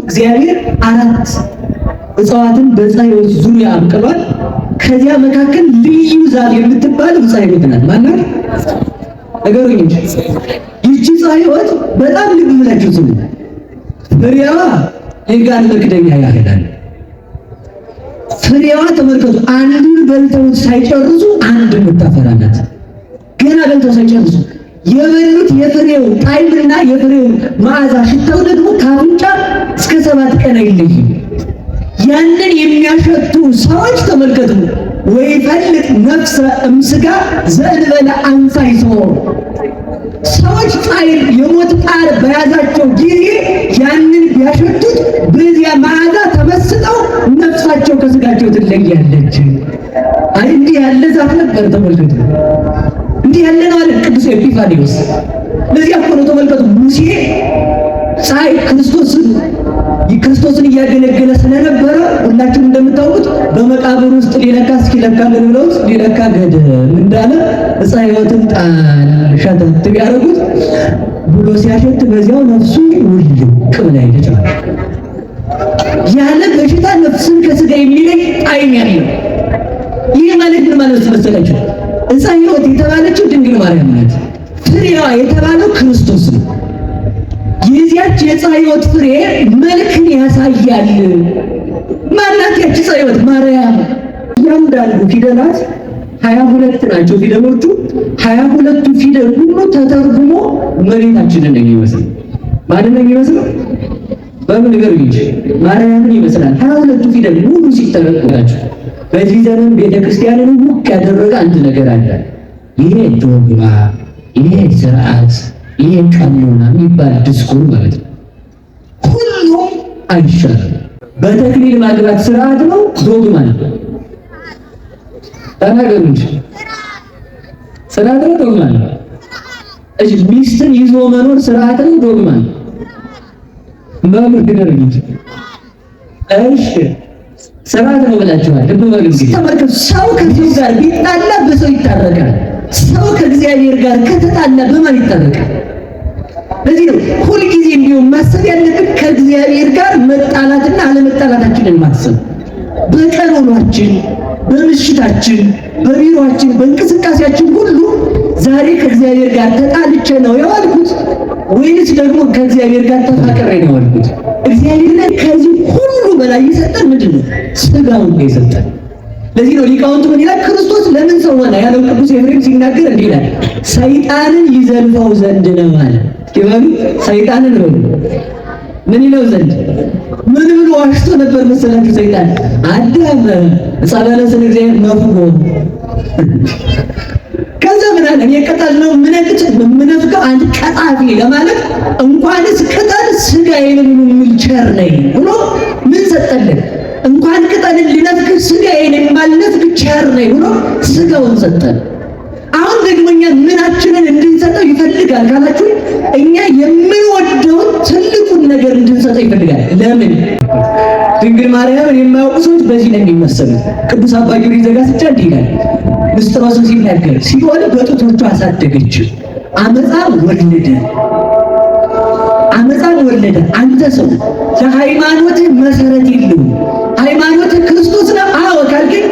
እግዚአብሔር አራት እጽዋትን በዕፀ ሕይወት ዙሪያ አብቅሏል። ከዚያ መካከል ልዩ ዛፍ የምትባለው ዕፀ ሕይወት ናት። ማናት? ነገሩኝ እንጂ ይቺ ዕፀ ሕይወት በጣም ልብ ብላችሁ ስሙ። ፍሬዋ የጋን መክደኛ ያህላል። ፍሬዋ ተመልከቱ፣ አንዱን በልተውት ሳይጨርሱ አንድ የምታፈራ ናት። ገና በልተው ሳይጨርሱ የበሉት የፍሬው ጣዕምና የፍሬው መዓዛ ሽታው ደግሞ ከአፍንጫ እስከ 7 ቀን አይለይም። ያንን የሚያሸቱ ሰዎች ተመልከቱ፣ ወይፈልጥ ነፍሰ እምስጋ ዘእንበለ አንሳይቶ። ሰዎች ጣዕም የሞት ጣር በያዛቸው ጊዜ ያንን ቢያሸቱት በዚያ መዓዛ ተመስጠው ነፍሳቸው ከስጋቸው ትለያለች። አይ እንዲህ ያለ ዛፍ ነበር ተመልከቱ፣ እንዲህ ያለ ነው አለ ቅዱስ ኤጲፋኒዎስ። ለዚያ እኮ ነው ተመልከቱ፣ ሙሴ ፀሐይ ክርስቶስን እያገለገለ ስለነበረ ሁላችሁም እንደምታውቁት በመቃብር ውስጥ ሊለካ እስኪለካልን ብለውት ሊለካ ገደም እንዳለ ዕፀ ሕይወትን ጣል ሸተት ቢያደርጉት ብሎ ሲያሸት በዚያው ነፍሱ ውልቅ ብላ ሄደች። ያለ በሽታ ነፍስን ከስጋ የሚለይ ጣዕም ያለው ይህ ማለት ምን ማለት መሰላችሁ? ዕፀ ሕይወት የተባለችው ድንግል ማርያም ናት። ፍሬዋ የተባለው ክርስቶስ ነው። የዚያች የዕፀ ሕይወት ፍሬ መልክን ያሳያል። ማናት ያች ዕፀ ሕይወት? ማርያም። እያንዳንዱ ፊደላት 22 ናቸው ፊደሎቹ። 22ቱ ፊደል ሁሉ ተተርጉሞ መሬታችንን ነው የሚመስለው። ማንን ነው የሚመስለው? በምን ነገር እንጂ ማርያምን ይመስላል። 22ቱ ፊደል ሙሉ ሲተረጉማቸው በዚህ ዘመን ቤተክርስቲያንን ውቅ ያደረገ አንድ ነገር አለ። ይሄ ዶግማ፣ ይሄ ስርዓት፣ ይሄ ቀኖና የሚባል ድስኩር ማለት ነው። ሁሉም አይሻልም። በተክሊል ማግባት ስርዓት ነው፣ ዶግማ ነው። ተናገሩ እንጂ ስርዓት ነው፣ ዶግማ ነው። እሺ ሚስትን ይዞ መኖር ስርዓት ነው፣ ዶግማ ነው? በምን ነገር እንጂ እሺ ስርዓት ነው ብላችኋል። ልብ በሉ እንግዲህ ተመልከቱ። ሰው ከሰው ጋር ቢጣላ በሰው ይታረቃል። ሰው ከእግዚአብሔር ጋር ከተጣላ በማን ይታረቃል? ለዚህ ነው ሁልጊዜ ቢሆን ማሰብ ያለብን ከእግዚአብሔር ጋር መጣላትና አለመጣላታችንን ማሰብ። በቀን ውሏችን፣ በምሽታችን፣ በቢሮአችን፣ በእንቅስቃሴያችን ሁሉ ዛሬ ከእግዚአብሔር ጋር ተጣልቼ ነው የዋልኩት ወይንስ ደግሞ ከእግዚአብሔር ጋር ተፋቅሬ ነው የዋልኩት? እግዚአብሔር ከዚህ ሁሉ በላይ የሰጠን ምንድን ነው? ስጋውን ነው የሰጠን። ለዚህ ነው ሊቃውንቱ ምን ይላል? ክርስቶስ ለምን ሰው ሆነ ያለው ቅዱስ ኤፍሬም ሲናገር እንዲህ ይላል፣ ሰይጣንን ይዘልፈው ዘንድ ነው አለ። ይበሉ ሰይጣንን ነው ምን ይለው ዘንድ? ምን ብሎ ዋሽቶ ነበር መሰላችሁ? ሰይጣን አዳም ዕፀ በለስን እግዚአብሔር ነፍጎ፣ ከዛ ምን አለ? እኔ ቅጠል ነው የምነፍገው አንድ ቀጣፊ ለማለት እንኳንስ ቅጠል ስጋዬን የሚል ቸር ነኝ ብሎ ምን ሰጠልን? እንኳን ቅጠልን ሊነፍግ ስጋዬን የማልነፍግ ቸር ነኝ ብሎ ስጋውን ሰጠን። አሁን ደግሞ እኛ ምናችንን እንድንሰጠው ይፈልጋል ካላችሁ፣ እኛ የምንወደውን ትልቁን ነገር እንድንሰጠው ይፈልጋል። ለምን? ድንግል ማርያምን የማያውቁ ሰዎች በዚህ ነው የሚመሰሉት። ቅዱስ አባ ጊዮርጊስ ዘጋስጫ እንዲህ ይላል፣ ንስጥሮስን ሲናገር ሲኦል በጡቶቹ አሳደገች፣ አመፃን ወለደ፣ አመፃን ወለደ። አንተ ሰው ለሃይማኖትህ መሰረት የለውም። ሃይማኖትህ ክርስቶስ ነው። አዎ ካልከኝ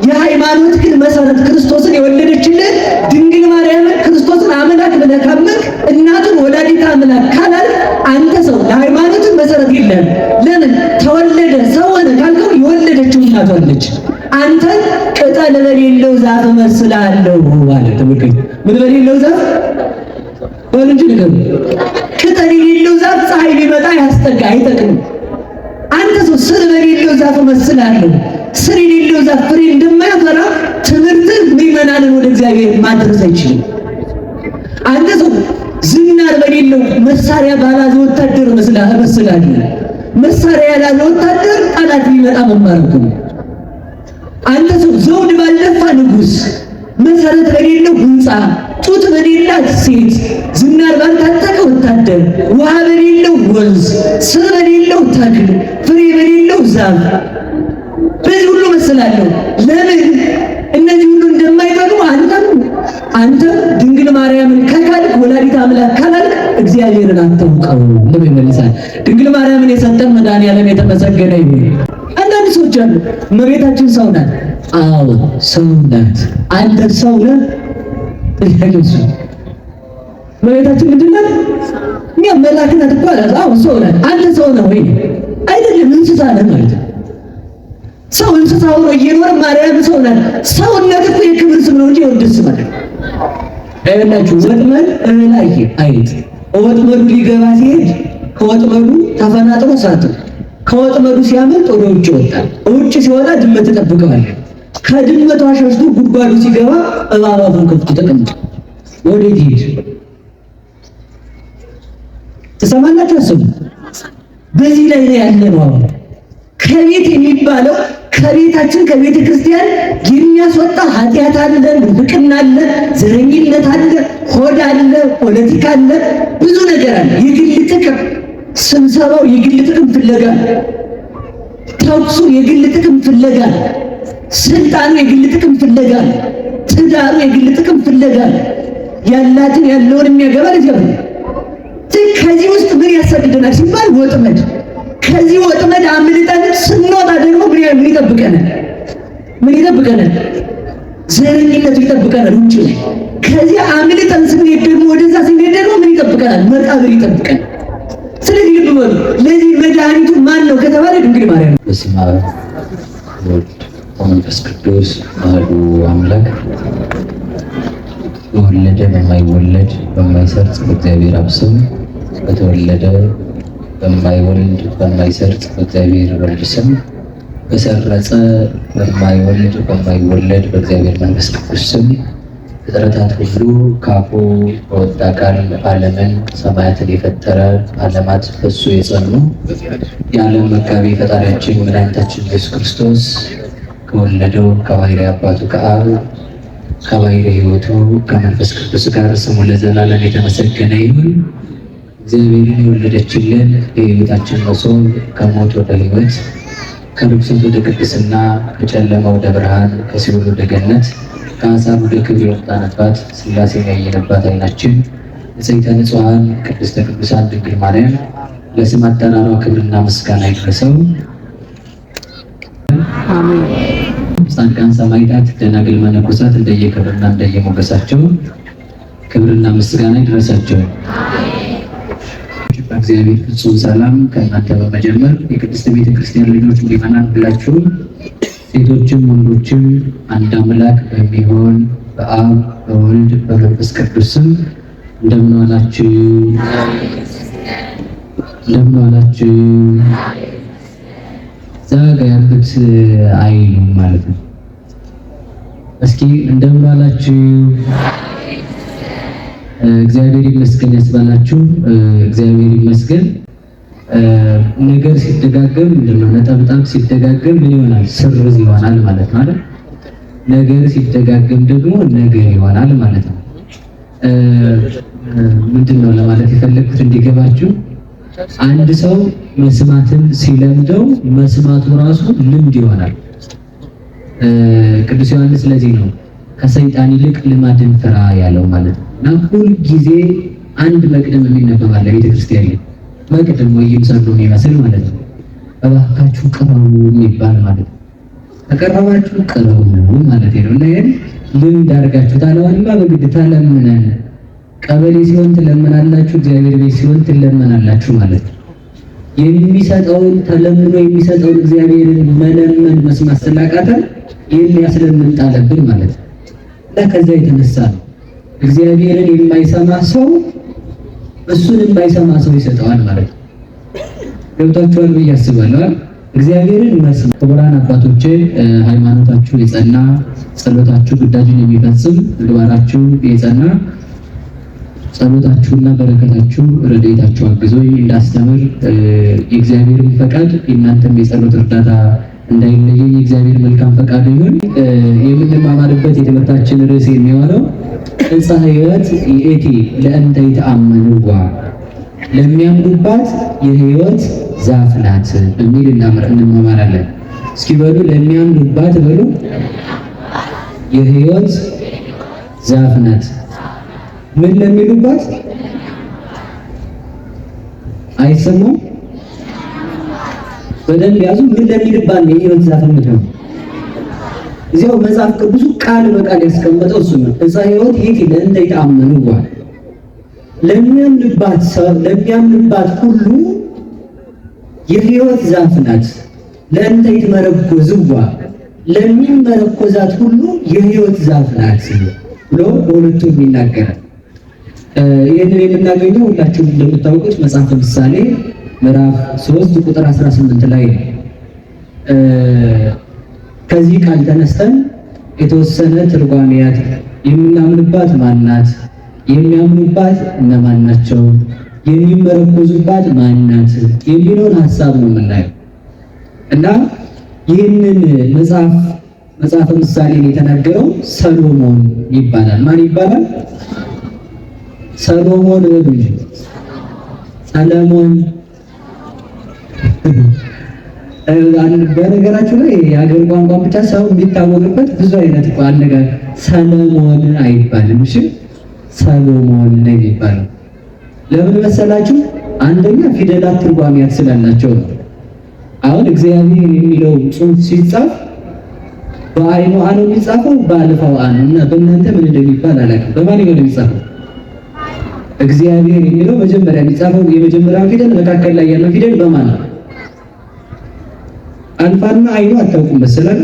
የሃይማኖትህን መሰረት ክርስቶስን የወለደችልህ ድንግል ማርያምን ክርስቶስን አምላክ ብለህ ካመንክ እናቱን ወላዲተ አምላክ ካላልክ አንተ ሰው ለሃይማኖትህ መሰረት የለህም። ለምን ተወለደ ሰው ሆነ ካልከው የወለደችው እናቱ አለች። አንተን ቅጠል በሌለው ዛፍ እመስልሃለሁ አለ። ተመልከቱ፣ ምን በሌለው ዛፍ በሉ እንጂ ንገሩ። ቅጠል የሌለው ዛፍ ፀሐይ ቢመጣ ያስጠጋ አይጠቅምም። አንተ ሰው ስር በሌለው ዛፍ እመስልሃለሁ። ስር የሌለው ዛፍ ፍሬ እንደማያፈራ ትምህርት ምዕመናንን ወደ እግዚአብሔር ማድረስ አይችልም። አንተ ሰው ዝናር በሌለው መሳሪያ ባላዘ ወታደር እመስልሃለሁ። መሳሪያ ያላዘ ወታደር ጠላት ቢመጣ መማረኩ ነው። አንተ ሰው ዘውድ ባልደፋ ንጉሥ፣ መሰረት በሌለው ሕንፃ፣ ጡት በሌላት ሴት፣ ዝናር ባልታጠቀ ወታደር፣ ውሃ በሌለው ወንዝ፣ ስር በሌለው ተክል፣ ፍሬ በሌለው ዛፍ በዚህ ሁሉ መስላለሁ። ለምን እነዚህ ሁሉ እንደማይጠቅሙ አንተም ድንግል ማርያምን ከካልክ ወላዲተ አምላክ ካላልክ እግዚአብሔርን አታውቀውም ብሎ ይመልሳል። ድንግል ማርያምን የሰጠን መድኃኒዓለም የተመሰገነ ይሁን። አንዳንድ ሰዎች አሉ፣ እመቤታችን ሰው ናት። አዎ ሰው ናት። አንተ ሰው ነህ? ጥያቄው እሱ። እመቤታችን ምንድን ናት? እኛ መልአክ ናት እኮ አላት። አዎ ሰው ናት። አንተ ሰው ነህ ወይ? አይደለም፣ እንስሳ ነህ ማለት ነው። ሰው እንስሳ ሆኖ እየኖረ ማርያም ሰው ናት። ሰውነት እኮ የክብር ስም ነው እንጂ የውርደት ስም አይደለም። አይላችሁ ወጥመድ እህል አየ አይጥ ወጥመዱ ሊገባ ሲሄድ ከወጥመዱ ተፈናጥሮ ሳተ። ከወጥመዱ ሲያመልጥ ወደ ውጭ ወጣ። ውጭ ሲወጣ ድመት ተጠብቀዋል። ከድመቷ ሸሽቶ ጉድጓዱ ሲገባ እባብ አፉን ከፍቶ ተቀምጦ ወዴት ይሄድ? ትሰማላችሁ? አስቡ። በዚህ ላይ ነው ያለነው አሁን። ከቤት የሚባለው ከቤታችን ከቤተ ክርስቲያን የሚያስወጣ ኃጢአት አለ፣ ምንፍቅና አለ፣ ዘረኝነት አለ፣ ሆድ አለ፣ ፖለቲካ አለ፣ ብዙ ነገር አለ። የግል ጥቅም ስብሰባው የግል ጥቅም ፍለጋ፣ ተኩሱ የግል ጥቅም ፍለጋ፣ ስልጣኑ የግል ጥቅም ፍለጋ፣ ትዳሩ የግል ጥቅም ፍለጋ፣ ያላትን ያለውን የሚያገባ ለዚያ ነው። ከዚህ ውስጥ ምን ያሳድደናል ሲባል ወጥመድ። ከዚህ ወጥመድ አምልጠን ስንወጣ ደግሞ ምን ይጠብቀናል? ምን ይጠብቀናል? ዘረኝነቱ ይጠብቀናል ውጭ ላይ። ከዚህ አምልጠን ስንሄድ ደግሞ ወደዛ ስንሄድ ደግሞ ምን ይጠብቀናል? መቃብር ይጠብቀናል። ስለዚህ ልብ በሉ። ለዚህ መድኃኒቱ ማን ነው ከተባለ ድንግል ማርያም። በስመ አብ ወወልድ ወመንፈስ ቅዱስ አሐዱ አምላክ። በወለደ በማይወለድ በማይሰርጽ በእግዚአብሔር አብ ስም፣ በተወለደ በማይወልድ በማይሰርጽ በእግዚአብሔር ወልድ ስም፣ በሰረጸ በማይወልድ በማይወለድ በእግዚአብሔር መንፈስ ቅዱስ ስም፣ ፍጥረታት ሁሉ ካፉ በወጣ ቃል ዓለምን ሰማያትን የፈጠረ ዓለማት በሱ የጸኑ የዓለም መጋቢ ፈጣሪያችን መድኃኒታችን ኢየሱስ ክርስቶስ ከወለደው ከባሕርይ አባቱ ከአብ ከባሕርይ ሕይወቱ ከመንፈስ ቅዱስ ጋር ስሙ ለዘላለም የተመሰገነ ይሁን። እግዚአብሔርን የወለደችልን የሕይወታችን መሶብ ከሞት ወደ ሕይወት፣ ከርኩሰት ወደ ቅድስና፣ ከጨለማ ወደ ብርሃን፣ ከሲኦል ወደ ገነት፣ ከአሳር ወደ ክብር የወጣንባት ሥላሴን ያየንባት ዓይናችን ንጽሕተ ንጹሐን ቅድስተ ቅዱሳን ድንግል ማርያም ለስም አጠራሯ ክብርና ምስጋና ይድረሰው። ጻድቃን ሰማዕታት፣ ደናግል መነኮሳት እንደየክብርና እንደየሞገሳቸው ክብርና ምስጋና ይድረሳቸው። በእግዚአብሔር ፍጹም ሰላም ከእናንተ በመጀመር የቅድስት ቤተ ክርስቲያን ልጆች ምእመናን ሁላችሁ ሴቶችም ወንዶችም አንድ አምላክ በሚሆን በአብ በወልድ በመንፈስ ቅዱስ ስም እንደምን ዋላችሁ? እንደምን ዋላችሁ? እዛ ጋ ያሉት አይሉም ማለት ነው። እስኪ እንደምን ዋላችሁ? እግዚአብሔር ይመስገን ያስባላችሁ። እግዚአብሔር ይመስገን። ነገር ሲደጋገም ምንድነው? ነጠብጣብ ሲደጋገም ምን ይሆናል? ስርዝ ይሆናል ማለት ነው አይደል? ነገር ሲደጋገም ደግሞ ነገር ይሆናል ማለት ነው። ምንድነው ለማለት የፈለግኩት እንዲገባችሁ፣ አንድ ሰው መስማትን ሲለምደው መስማቱ ራሱ ልምድ ይሆናል። ቅዱስ ዮሐንስ ለዚህ ነው ከሰይጣን ይልቅ ልማድን ፍራ ያለው ማለት ነው። እና ሁል ጊዜ አንድ መቅደም የሚነበብ አለ ቤተክርስቲያን ላይ፣ መቅደም ወይም ሰዶ የሚመስል ማለት ነው። እባካችሁ ቅረቡ የሚባል ማለት ነው። ከቀረባችሁ ቅረቡ ማለት ነው። እና ይሄን ልምድ አድርጋችሁ ታለዋልማ በግድ ተለምነን፣ ቀበሌ ሲሆን ትለምናላችሁ፣ እግዚአብሔር ቤት ሲሆን ትለመናላችሁ ማለት ነው። የሚሰጠውን ተለምኖ የሚሰጠውን እግዚአብሔርን መለመን መስማት ስላቃተን የሚያስለምን ጣለብን ማለት ነው። እና ከዛ የተነሳ ነው እግዚአብሔርን የማይሰማ ሰው እሱን የማይሰማ ሰው ይሰጠዋል ማለት ነው። ገብቷችኋል ብዬ አስባለሁ። እግዚአብሔርን መስማት። ክቡራን አባቶቼ፣ ሃይማኖታችሁ የጸና፣ ጸሎታችሁ ግዳጅን የሚፈጽም፣ ምግባራችሁ የጸና፣ ጸሎታችሁና በረከታችሁ ረድኤታችሁ አግዞኝ እንዳስተምር የእግዚአብሔርን ፈቃድ የእናንተም የጸሎት እርዳታ እንዳይለየኝ የእግዚአብሔር መልካም ፈቃድ ይሁን። የምንማማርበት የትምህርታችን ርዕስ የሚሆነው ዕፀ ሕይወት ይእቲ ለእንተ ይተአመንዋ፣ ለሚያምኑባት የሕይወት ዛፍ ናት በሚል እንማማራለን። እስኪ በሉ፣ ለሚያምኑባት በሉ፣ የሕይወት ዛፍ ናት። ምን ለሚሉባት? አይሰማም? በደንብ ያዙ። ምን ለሚልባት ነው የሕይወት ዛፍ የምትሆነው? እዚያው መጽሐፍ ቅዱሱ ቃል በቃል ያስቀመጠው እሱ ነው። ዕፀ ሕይወት ይእቲ ለእንተ ይትአመንዋ፣ ለሚያምንባት ሰው ለሚያምንባት ሁሉ የሕይወት ዛፍ ናት። ለእንተ ይትመረኮዝዋ፣ ለሚመረኮዛት ሁሉ የሕይወት ዛፍ ናት ብሎ በሁለቱም ይናገራል። ይህንን የምናገኘው ሁላችሁም እንደምታውቁት መጽሐፈ ምሳሌ ምዕራፍ 3 ቁጥር 18 ላይ ነው። ከዚህ ቃል ተነስተን የተወሰነ ትርጓሜያት የምናምንባት ማናት? የሚያምኑባት እነማን ናቸው? የሚመረኮዙባት ማናት? የሚለውን ሀሳብ ነው የምናየው እና ይህንን መጽሐፈ ምሳሌን የተናገረው ሰሎሞን ይባላል። ማን ይባላል? ሰሎሞን በሉ እንጂ ሰለሞን። በነገራችሁ ላይ የሀገር ቋንቋ ብቻ ሰው የሚታወቅበት ብዙ አይነት አነጋገር ሰለሞን አይባልም። እሺ ሰሎሞን ነው የሚባለው። ለምን መሰላችሁ? አንደኛ ፊደላት ትርጓሜያት ስላላቸው ነው። አሁን እግዚአብሔር የሚለው ጽሑፍ ሲጻፍ በአይኑ አ ነው የሚጻፈው፣ በአልፋው አ ነው እና በእናንተ ምን እንደሚባል አላውቅም። በማን ነው የሚጻፈው? እግዚአብሔር የሚለው መጀመሪያ የሚጻፈው የመጀመሪያው ፊደል መካከል ላይ ያለው ፊደል በማን ነው? አልፋና አይኑ አታውቁም መሰለኝ።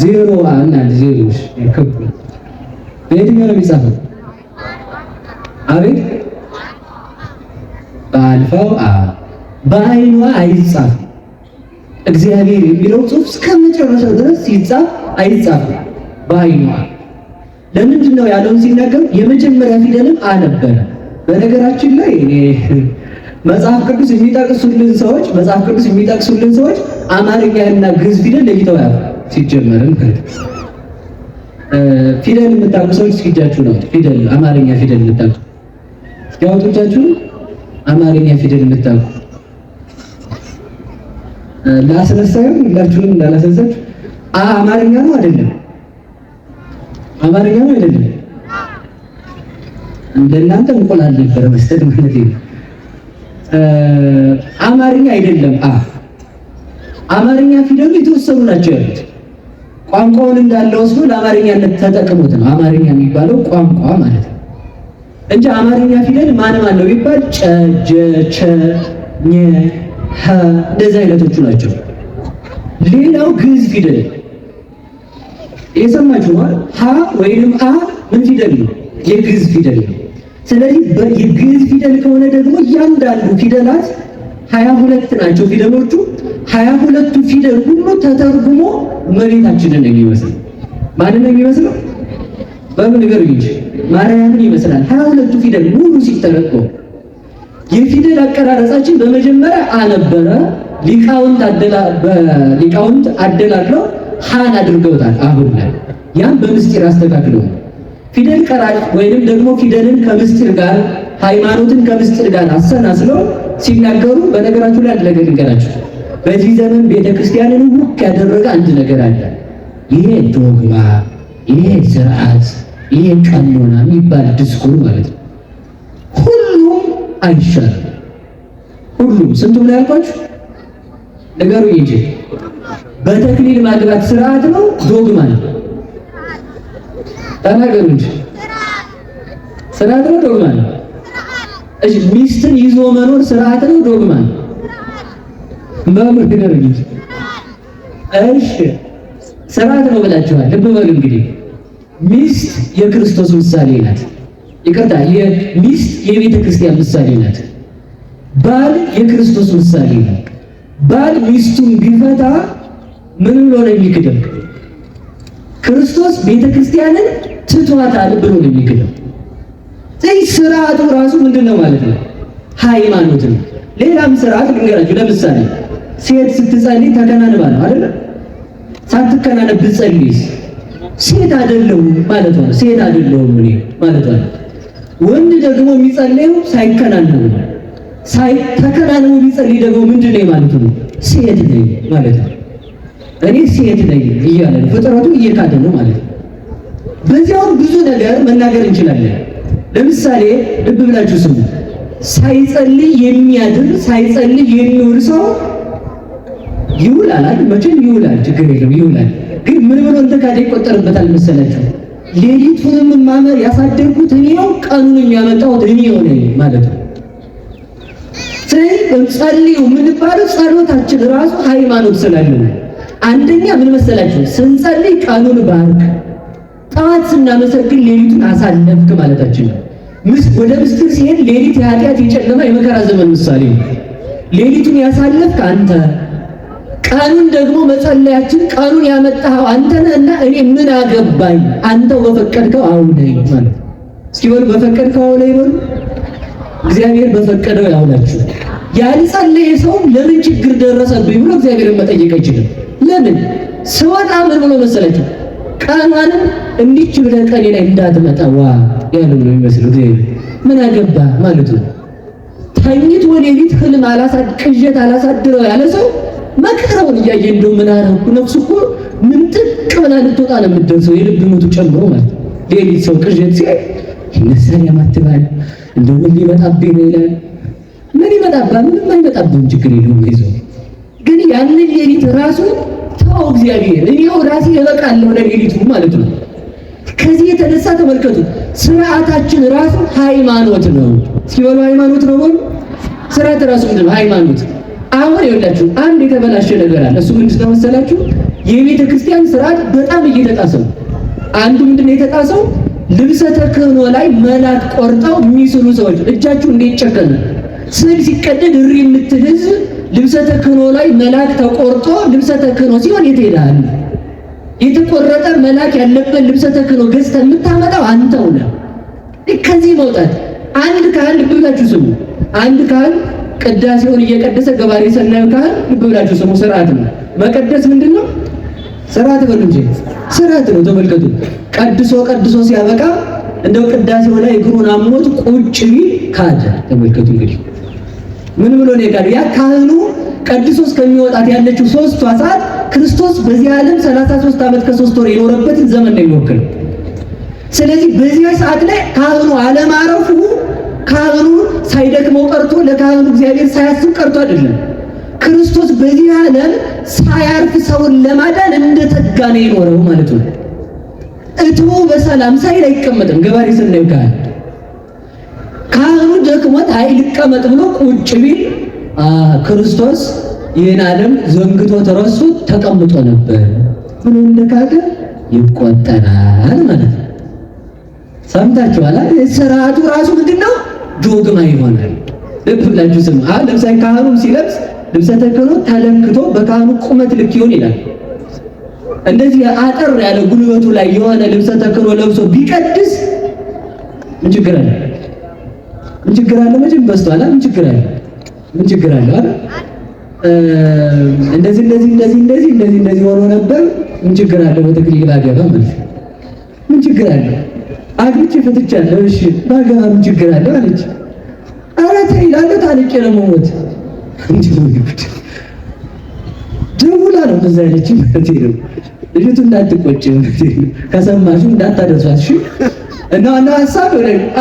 ዜሮ እና ዜሮ ከብ በየትኛው ነው የሚጻፈው? አቤት በአልፋው አ በአይኗ አይጻፍም። እግዚአብሔር የሚለው ጽሑፍ እስከ መጨረሻው ድረስ ሲጻፍ አይጻፍም በአይኗ። ለምንድን ነው ያለውን ሲናገር የመጀመሪያ ፊደልም አ ነበረ። በነገራችን ላይ እኔ መጽሐፍ ቅዱስ የሚጠቅሱልን ሰዎች መጽሐፍ ቅዱስ የሚጠቅሱልን ሰዎች አማርኛና ግዕዝ ፊደል ለይተው ያውቁ። ሲጀመርም ፊደል የምታውቁ ሰዎች እስኪ እጃችሁ ነው። ፊደል አማርኛ ፊደል የምታውቁ እስኪ አውጡ እጃችሁ። አማርኛ ፊደል የምታውቁ ላስነሳዩ ሁላችሁንም እንዳላስነሳችሁ። አማርኛ ነው አይደለም? አማርኛ ነው አይደለም? እንደናንተ እንቁላል ነበረ መስጠት ማለት ነው። አማርኛ አይደለም። አማርኛ ፊደሉ የተወሰኑ ናቸው ያሉት። ቋንቋውን እንዳለ ወስዶ ለአማርኛነት ተጠቅሞት ነው አማርኛ የሚባለው ቋንቋ ማለት ነው እንጂ አማርኛ ፊደል ማን ማን ነው ቢባል ጨ፣ ጀ፣ ቸ፣ ኘ፣ ሀ እንደዚህ አይነቶቹ ናቸው። ሌላው ግዕዝ ፊደል የሰማችሁ ነው። ሀ ወይንም አ ምን ፊደል ነው? የግዕዝ ፊደል ነው። ስለዚህ የግዕዝ ፊደል ከሆነ ደግሞ እያንዳንዱ ፊደላት 22 ናቸው ፊደሎቹ። 22ቱ ፊደል ሁሉ ተተርጉሞ እመቤታችንን ነው የሚመስለው። ማንን ነው የሚመስለው? በምን ነገር እንጂ ማርያምን ይመስላል። 22ቱ ፊደል ሙሉ ሲተረጎም የፊደል አቀራረጻችን በመጀመሪያ አ ነበረ። ሊቃውንት አደላድለው ሃን አድርገውታል። አሁን ላይ ያም በምስጢር አስተካክለው ፊደል ቀራጭ ወይንም ደግሞ ፊደልን ከምስጢር ጋር ሃይማኖትን ከምስጢር ጋር አሰናስለው ሲናገሩ፣ በነገራችሁ ላይ አንድ ነገር ልንገራችሁ። በዚህ ዘመን ቤተክርስቲያንን ውክ ያደረገ አንድ ነገር አለ። ይሄ ዶግማ፣ ይሄ ስርዓት፣ ይሄ ቀኖና የሚባል ድስኩር ማለት ነው። ሁሉም አይሻልም። ሁሉም ስንቱም ላይ ያልኳችሁ ነገሩ እንጂ በተክሊል ማግባት ስርዓት ነው ዶግማ ነው? ተናገሩ እንጂ ስርዓት ነው ዶግማ ነው? እሺ ሚስትን ይዞ መኖር ስርዓት ነው ዶግማ ነው? በሉ ንገሩኝ እንጂ። እሺ ስርዓት ነው ብላችኋል። ልብ በሉ እንግዲህ ሚስት የክርስቶስ ምሳሌ ናት። ይቅርታ፣ የሚስት የቤተ ክርስቲያን ምሳሌ ናት። ባል የክርስቶስ ምሳሌ ነው። ባል ሚስቱን ቢፈታ ምን ብሎ ነው የሚክደው? ክርስቶስ ቤተ ክርስቲያንን ትቷታል ብሎ ነው የሚክደው። ስለዚህ ስርዓቱ ራሱ ምንድን ነው ማለት ነው? ሃይማኖት ነው። ሌላም ስርዓት ልንገራችሁ። ለምሳሌ ሴት ስትጸልይ ተከናንባ ነው አይደል? ሳትከናነብ ብትጸልይስ ሴት አይደለሁም ማለት ነው። ሴት አይደለሁም እኔ ማለት ነው። ወንድ ደግሞ የሚጸልየው ሳይከናነብ ነው። ሳይተከናነብ ቢጸልይ ደግሞ ምንድን ነው ማለት ነው? ሴት ነኝ ማለት ነው። እኔ ሴት ነኝ እያለ ነው። ፍጥረቱ እየካደ ነው ማለት ነው። በዚያውም ብዙ ነገር መናገር እንችላለን። ለምሳሌ ልብ ብላችሁ ስሙ። ሳይጸልይ የሚያድር ሳይጸልይ የሚውል ሰው ይውላል አይደል? መቼም ይውላል፣ ችግር የለም ይውላል። ግን ምን ብሎ እንደካደ ይቆጠርበታል መሰላችሁ? ሌሊቱንም ማመር ያሳደርኩት እኔው፣ ቀኑንም ያመጣሁት እኔው ነኝ ማለት ነው። ስለዚህ ጸልዩ የምንባለው ጸሎታችን ራሱ ሃይማኖት ስላለ ነው። አንደኛ ምን መሰላችሁ? ስንጸልይ ቀኑን ባርክ፣ ጠዋት ስናመሰግን ሌሊቱን አሳለፍክ ማለታችን ነው። ወደ ምስጢር ሲሄድ ሌሊት የኃጢአት የጨለማ የመከራ ዘመን ምሳሌ ነው። ሌሊቱን ያሳለፍክ አንተ፣ ቀኑን ደግሞ መጸለያችን ቀኑን ያመጣኸው አንተ ነህ እና እኔ ምን አገባኝ፣ አንተው በፈቀድከው አውለኝ ማለት ነው። እስኪ በሉ በፈቀድከው አውለኝ በሉ። እግዚአብሔር በፈቀደው ያውላችሁ። ያልጸለየ ሰው ለምን ችግር ደረሰብኝ ብሎ እግዚአብሔርን መጠየቅ አይችልም። ለምን ስወጣ ምን ብሎ መሰላችሁ? ቀኗንም እንዲች ብለህ ቀኔ ላይ እንዳትመጣ ዋ ያለው ነው የሚመስለው። እግዚአብሔር ምን አገባ ማለት ነው። ተኝቶ ሌሊት ህልም ቅዠት አላሳድረው ያለ ሰው መከራውን እያየ እንደው ምን አደረኩ፣ ነፍሱ እኮ ምንጥቅ ብላ ልትወጣ ነው የምትደርሰው፣ የልብ ምቱ ጨምሮ ማለት ነው። ሌሊት ሰው ቅዠት ሲያይ ይነሳል፣ ያማትባል፣ እንደው ምን ሊመጣብኝ ነው ይላል። ምን ይመጣብሃል? ምንም አይመጣብህም፣ ችግር የለውም ይዞ ግን ያንን ሌሊት ራሱ ተው እግዚአብሔር፣ እኔው ራሴ እበቃለሁ ለሌሊቱ ማለት ነው። ከዚህ የተነሳ ተመልከቱ፣ ስርዓታችን ራሱ ሃይማኖት ነው። እስኪ በሉ ሃይማኖት ነው በሉ። ስርዓት ራሱ ምንድን ነው? ሃይማኖት። አሁን ይኸውላችሁ አንድ የተበላሸ ነገር አለ። እሱ ምንድን ነው መሰላችሁ? የቤተ ክርስቲያን ስርዓት በጣም እየተጣሰ ነው። አንዱ ምንድን ነው የተጣሰው? ልብሰ ተክህኖ ላይ መልአክ ቆርጠው የሚስሉ ሰዎች እጃችሁ እንዴት ጨከነ? ስዕል ሲቀደድ እሪ የምትል ህዝብ ልብሰ ተክህኖ ላይ መልአክ ተቆርጦ ልብሰ ተክህኖ ሲሆን የት ሄደሃል? የተቆረጠ መልአክ ያለበት ልብሰ ተክህኖ ገዝተህ የምታመጣው አንተው ነህ። ከዚህ መውጣት አንድ ካህን ልብ ብላችሁ ስሙ። አንድ ካህን ቅዳሴውን እየቀደሰ ገባሬ ሰናዩ ካህን ልብ ብላችሁ ስሙ። ስርዓት ነው መቀደስ። ምንድን ነው ስርዓት? በሉ እንጂ ስርዓት ነው። ተመልከቱ። ቀድሶ ቀድሶ ሲያበቃ እንደው ቅዳሴው ላይ እግሩን አሞት ቁጭ ቢል ካደ። ተመልከቱ እንግዲህ ምን ብሎ ነው የካደው? ያ ካህኑ ቀድሶ እስከሚወጣት ያለችው 3 ሰዓት ክርስቶስ በዚህ ዓለም 33 ዓመት ከ3 ወር የኖረበትን ዘመን ነው የሚወክለው። ስለዚህ በዚያ ሰዓት ላይ ካህኑ አለማረፉ ካህኑ ሳይደክመው ቀርቶ ለካህኑ እግዚአብሔር ሳያስብ ቀርቶ አይደለም። ክርስቶስ በዚህ ዓለም ሳያርፍ ሰውን ለማዳን እንደተጋ ነው የኖረው ማለት ነው። እትቡ በሰላም ሳይል አይቀመጥም። ገባሬ ሰናዩ ካህን ካህኑ ደክሞት አይ ልቀመጥ ብሎ ቁጭ ቢል ክርስቶስ ይህን ዓለም ዘንግቶ ተረስቶ ተቀምጦ ነበር ብሎ እንደካደ ይቆጠራል ማለት ነው። ሰምታችኋል። ስርዓቱ ራሱ ምንድነው? ዶግማ ይሆናል። ልብ ብላችሁ ስሙ። አሁን ለምሳሌ ካህኑም ሲለብስ ልብሰ ተክህኖ ተለክቶ በካህኑ ቁመት ልክ ይሆን ይላል። እንደዚህ አጠር ያለ ጉልበቱ ላይ የሆነ ልብሰ ተክህኖ ለብሶ ቢቀድስ ምን ችግር አለ? ምን ችግር አለ? መቼም በዝቷል። ምን ችግር አለ? ምን ችግር አለ? አይደል? እንደዚህ እንደዚህ እንደዚህ እንደዚህ እንደዚህ እንደዚህ ሆኖ ነበር። ምን ችግር አለ? በተክሊል ባገባ ማለት ነው። ምን ችግር አለ? አግብቼ ፈትቻለሁ። እሺ ባገባ ምን ችግር አለ አለች። ኧረ ተይ እላለሁ፣ ታንቄ ነው የምሞት። ደውላ ነው እንደዛ ያለችኝ ማለት ነው። ልጅቱ እንዳትቆጭ ከሰማችሁ እንዳታደርሷት እሺ። እና ዋናው ሀሳብ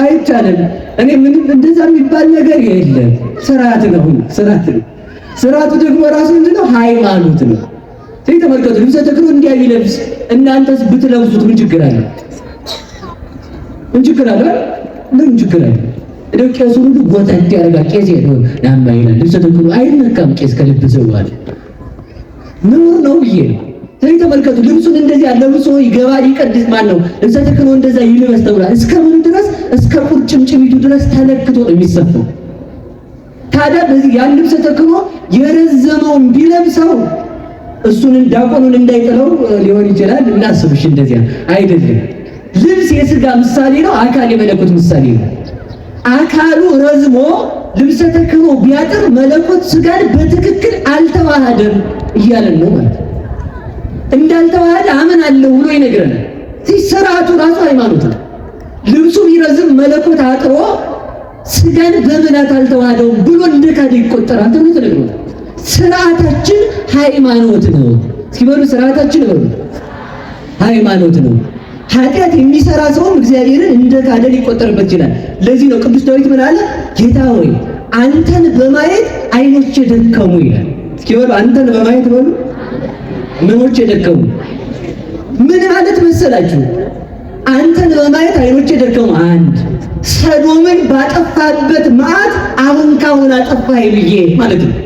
አይቻልም። እኔ ምንም እንደዛ የሚባል ነገር የለም። ስርዓት ነው፣ ስርዓት ነው። ስርዓቱ ደግሞ ራሱ ምንድነው? ሃይማኖት ነው። ስለዚህ ተመልከቱ፣ ልብሰ ተክህኖ እንዲያ ቢለብስ እናንተስ ብትለብሱት ምን ችግር አለ? ምን ችግር አለ? ምን ችግር አለ? እንደው ቄሱ ሁሉ ጎተት ያደርጋል። ቄስ ነው ናማ ይላል። ልብሰ ተክህኖ አይነካም። ቄስ ከለበሰ በኋላ ነውር ነው ብዬ ነው። ስለዚህ ተመልከቱ፣ ልብሱን እንደዚያ ለብሶ ይገባል፣ ይቀድስ። ማን ነው ልብሰ ተክህኖ እንደዛ ይልበስ ተብሏል። እስከ ምኑ ድረስ? እስከ ቁርጭምጭሚቱ ድረስ ተለክቶ ነው የሚሰፋው። ታዲያ በዚህ ያን ልብሰ ተክህኖ የረዘመውን ቢለብሰው እሱን ዲያቆኑን እንዳይጥለው ሊሆን ይችላል። እናስብሽ፣ እንደዚያ አይደለም። ልብስ የስጋ ምሳሌ ነው፣ አካል የመለኮት ምሳሌ ነው። አካሉ ረዝሞ ልብሰ ተክህኖ ቢያጥር መለኮት ስጋን በትክክል አልተዋሃደም እያለን ነው ማለት ነው። እንዳልተዋሃደ አምናለሁ ብሎ ይነግረናል። ስርዓቱ ራሱ ሃይማኖት ነው። ልብሱ ቢረዝም መለኮት አጥሮ ስጋን በምላት አልተዋሃደውም ብሎ እንደካደ ይቆጠራል ተብሎ ተነግሮታል። ስርዓታችን ሃይማኖት ነው። እስኪ በሉ ስርዓታችን በሉ ሃይማኖት ነው። ኃጢአት የሚሰራ ሰውም እግዚአብሔርን እንደካደ ሊቆጠርበት ይችላል። ለዚህ ነው ቅዱስ ዳዊት ምን አለ? ጌታ ሆይ አንተን በማየት ዓይኖቼ ደከሙ ይላል። እስኪ በሉ አንተን በማየት በሉ ምኖቼ ደከሙ። ምን ማለት መሰላችሁ? አንተን በማየት ዓይኖቼ ደከሙ። አንድ ሰዶምን ባጠፋበት መዓት አሁን ካሁን አጠፋህ ብዬ ማለት ነው።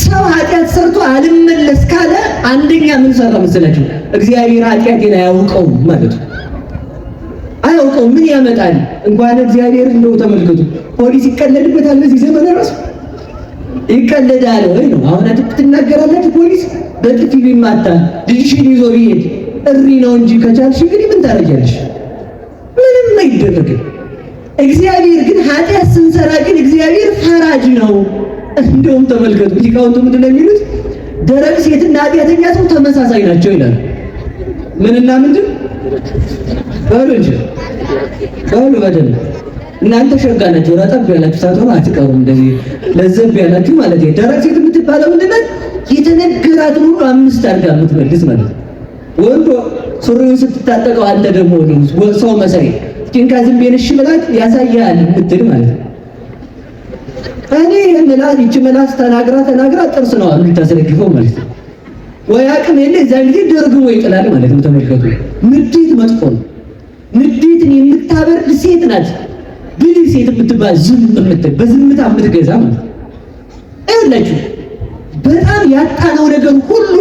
ሰው ኃጢአት ሰርቶ አልመለስ ካለ አንደኛ ምን ሰራ መሰላችሁ? እግዚአብሔር ኃጢአቴን አያውቀውም ማለት ነው። አያውቀውም ምን ያመጣል? እንኳን እግዚአብሔር እንደው ተመልከቱ፣ ፖሊስ ይቀለድበታል። በዚህ ዘመን ራሱ ይቀለዳል ወይ ነው። አሁን ትናገራላችሁ፣ ፖሊስ በጥፊ ቢማታ ልጅሽን ይዞ ቢሄድ እሪ ነው እንጂ ከቻልሽ እንግዲህ ምን ታደርጊያለሽ? ምንም አይደረግም። እግዚአብሔር ግን ኃጢአት ስንሰራ ግን እግዚአብሔር ፈራጅ ነው። እንደውም ተመልከቱ ሊቃውንቱ ምንድን ነው የሚሉት? ደረቅ ሴትና ኃጢአተኛ ሰው ተመሳሳይ ናቸው ይላል። ምንና ምንድን በሉ እንጂ በሉ በደንብ እናንተ ሸጋ ናቸው። ረጠብ ያላችሁ ሳትሆኑ አትቀሩም። እንደዚህ ለዘብ ያላችሁ ማለት ነው። ደረቅ ሴት የምትባለው ምንድን ናት? የተነገራትን ሁሉ አምስት አድርጋ የምትመልስ ማለት ነው። ወንዶ ሱሪውን ስትታጠቀው አንተ ደግሞ ሰው መሳይ ጭንቃ ዝም ብዬሽ እሺ ብላት ያሳያል የምትል ማለት ነው። እኔ ምላስ ይቺ ምላስ ተናግራ ተናግራ ጥርስ ነው የምታስረግፈው ማለት ነው። ወይ አቅም የለ እዚያን ጊዜ ደርግሞ ይጥላል ማለት ነው። ተመልከቱ፣ ንዴት መጥፎ ነው። ንዴትን የምታበርድ ሴት ናት ብልህ ሴት የምትባል ዝም የምትል በዝምታ የምትገዛ ማለት ነው። ይኸውላችሁ በጣም ያጣነው ነገር ሁሉ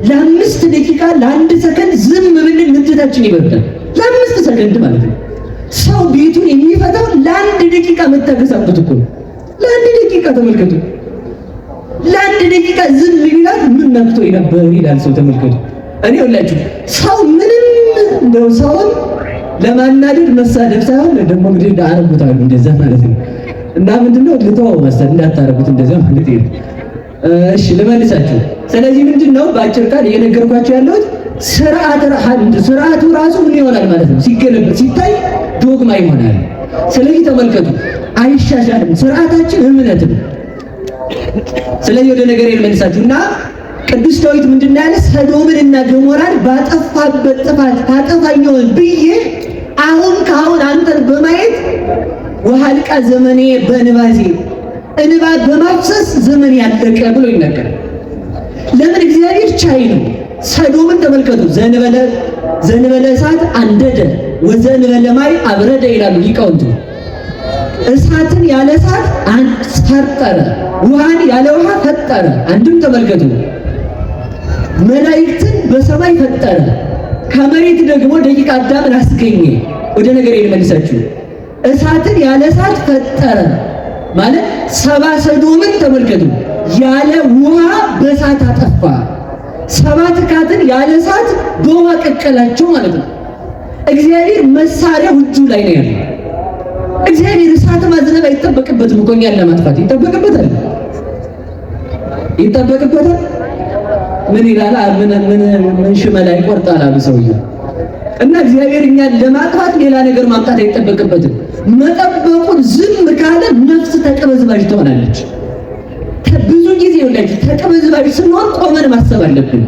ለ5 ደቂቃ ለ1 ሰከንድ ዝም ብንል ንዴታችን ይበርዳል። ለ5 ሰከንድ ማለት ነው። ሰው ቤቱን የሚፈታው ለ1 ደቂቃ መታገስ አቅቶት እኮ ነው። ለ1 ደቂቃ ተመልከቱ። ለ1 ደቂቃ ዝም ቢላት ምን ነክቶ ነበር ይላል ሰው። ተመልከቱ። እኔ ሁላችሁ ሰው ምንም እንደው ሰውን ለማናደድ መሳደብ ሳይሆን ደግሞ እንግዲህ አረጉታሉ እንደዛ ማለት ነው። እና ምንድነው ልተወው መሰል እንዳታረጉት እንደዛ ማለት ነው። እሺ ልመልሳችሁ። ስለዚህ ምንድነው በአጭር ቃል እየነገርኳችሁ ያለሁት ስርዓቱ ራሱ ምን ይሆናል ማለት ነው፣ ሲገለበጥ ሲታይ ዶግማ ይሆናል። ስለዚህ ተመልከቱ፣ አይሻሻልም። ስርዓታችን እምነት ነው። ስለዚህ ወደ ነገር ልመልሳችሁ እና ቅዱስ ዳዊት ምንድነው ያለ? ሰዶምንና ገሞራን ባጠፋበት ጥፋት ታጠፋኛውን ብዬ አሁን ከአሁን አንተን በማየት ወሃልቃ ዘመኔ በእንባዜ እንባ በማፍሰስ ዘመን ያለቀ ብሎ ይናገራል። ለምን? እግዚአብሔር ቻይ ነው። ሰዶምን ተመልከቱ፣ ዘንበለ እሳት አንደደ ወዘንበለ ማይ አብረደ ይላሉ ሊቃውንቱ። እሳትን ያለ እሳት ፈጠረ፣ ውሃን ያለ ውሃ ፈጠረ። አንድም ተመልከቱ፣ መላእክትን በሰማይ ፈጠረ፣ ከመሬት ደግሞ ደቂቀ አዳምን አስገኘ። ወደ ነገር ልመልሳችሁ። እሳትን ያለ እሳት ፈጠረ ማለት ሰባ ሰዶምን ተመልከቱ፣ ያለ ውሃ በእሳት አጠፋ። ሰባ ትካትን ያለ እሳት በውሃ ቀቀላቸው ማለት ነው። እግዚአብሔር መሳሪያው እጁ ላይ ነው ያለው። እግዚአብሔር እሳት ማዝነብ አይጠበቅበትም እኮ እኛን ለማጥፋት ይጠበቅበታል፣ ይጠበቅበታል። ምን ይላል? ምን ምን ምን ሽመላ ይቆርጣል አሉ ሰውየው። እና እግዚአብሔር እኛን ለማጥፋት ሌላ ነገር ማምጣት አይጠበቅበትም። መጠበቁን ዝም ካለ ነፍስ ተቅበዝባዥ ትሆናለች። ብዙ ጊዜ ይኸውላችሁ ተቅበዝባዥ ስንሆን ቆመን ማሰብ አለብን።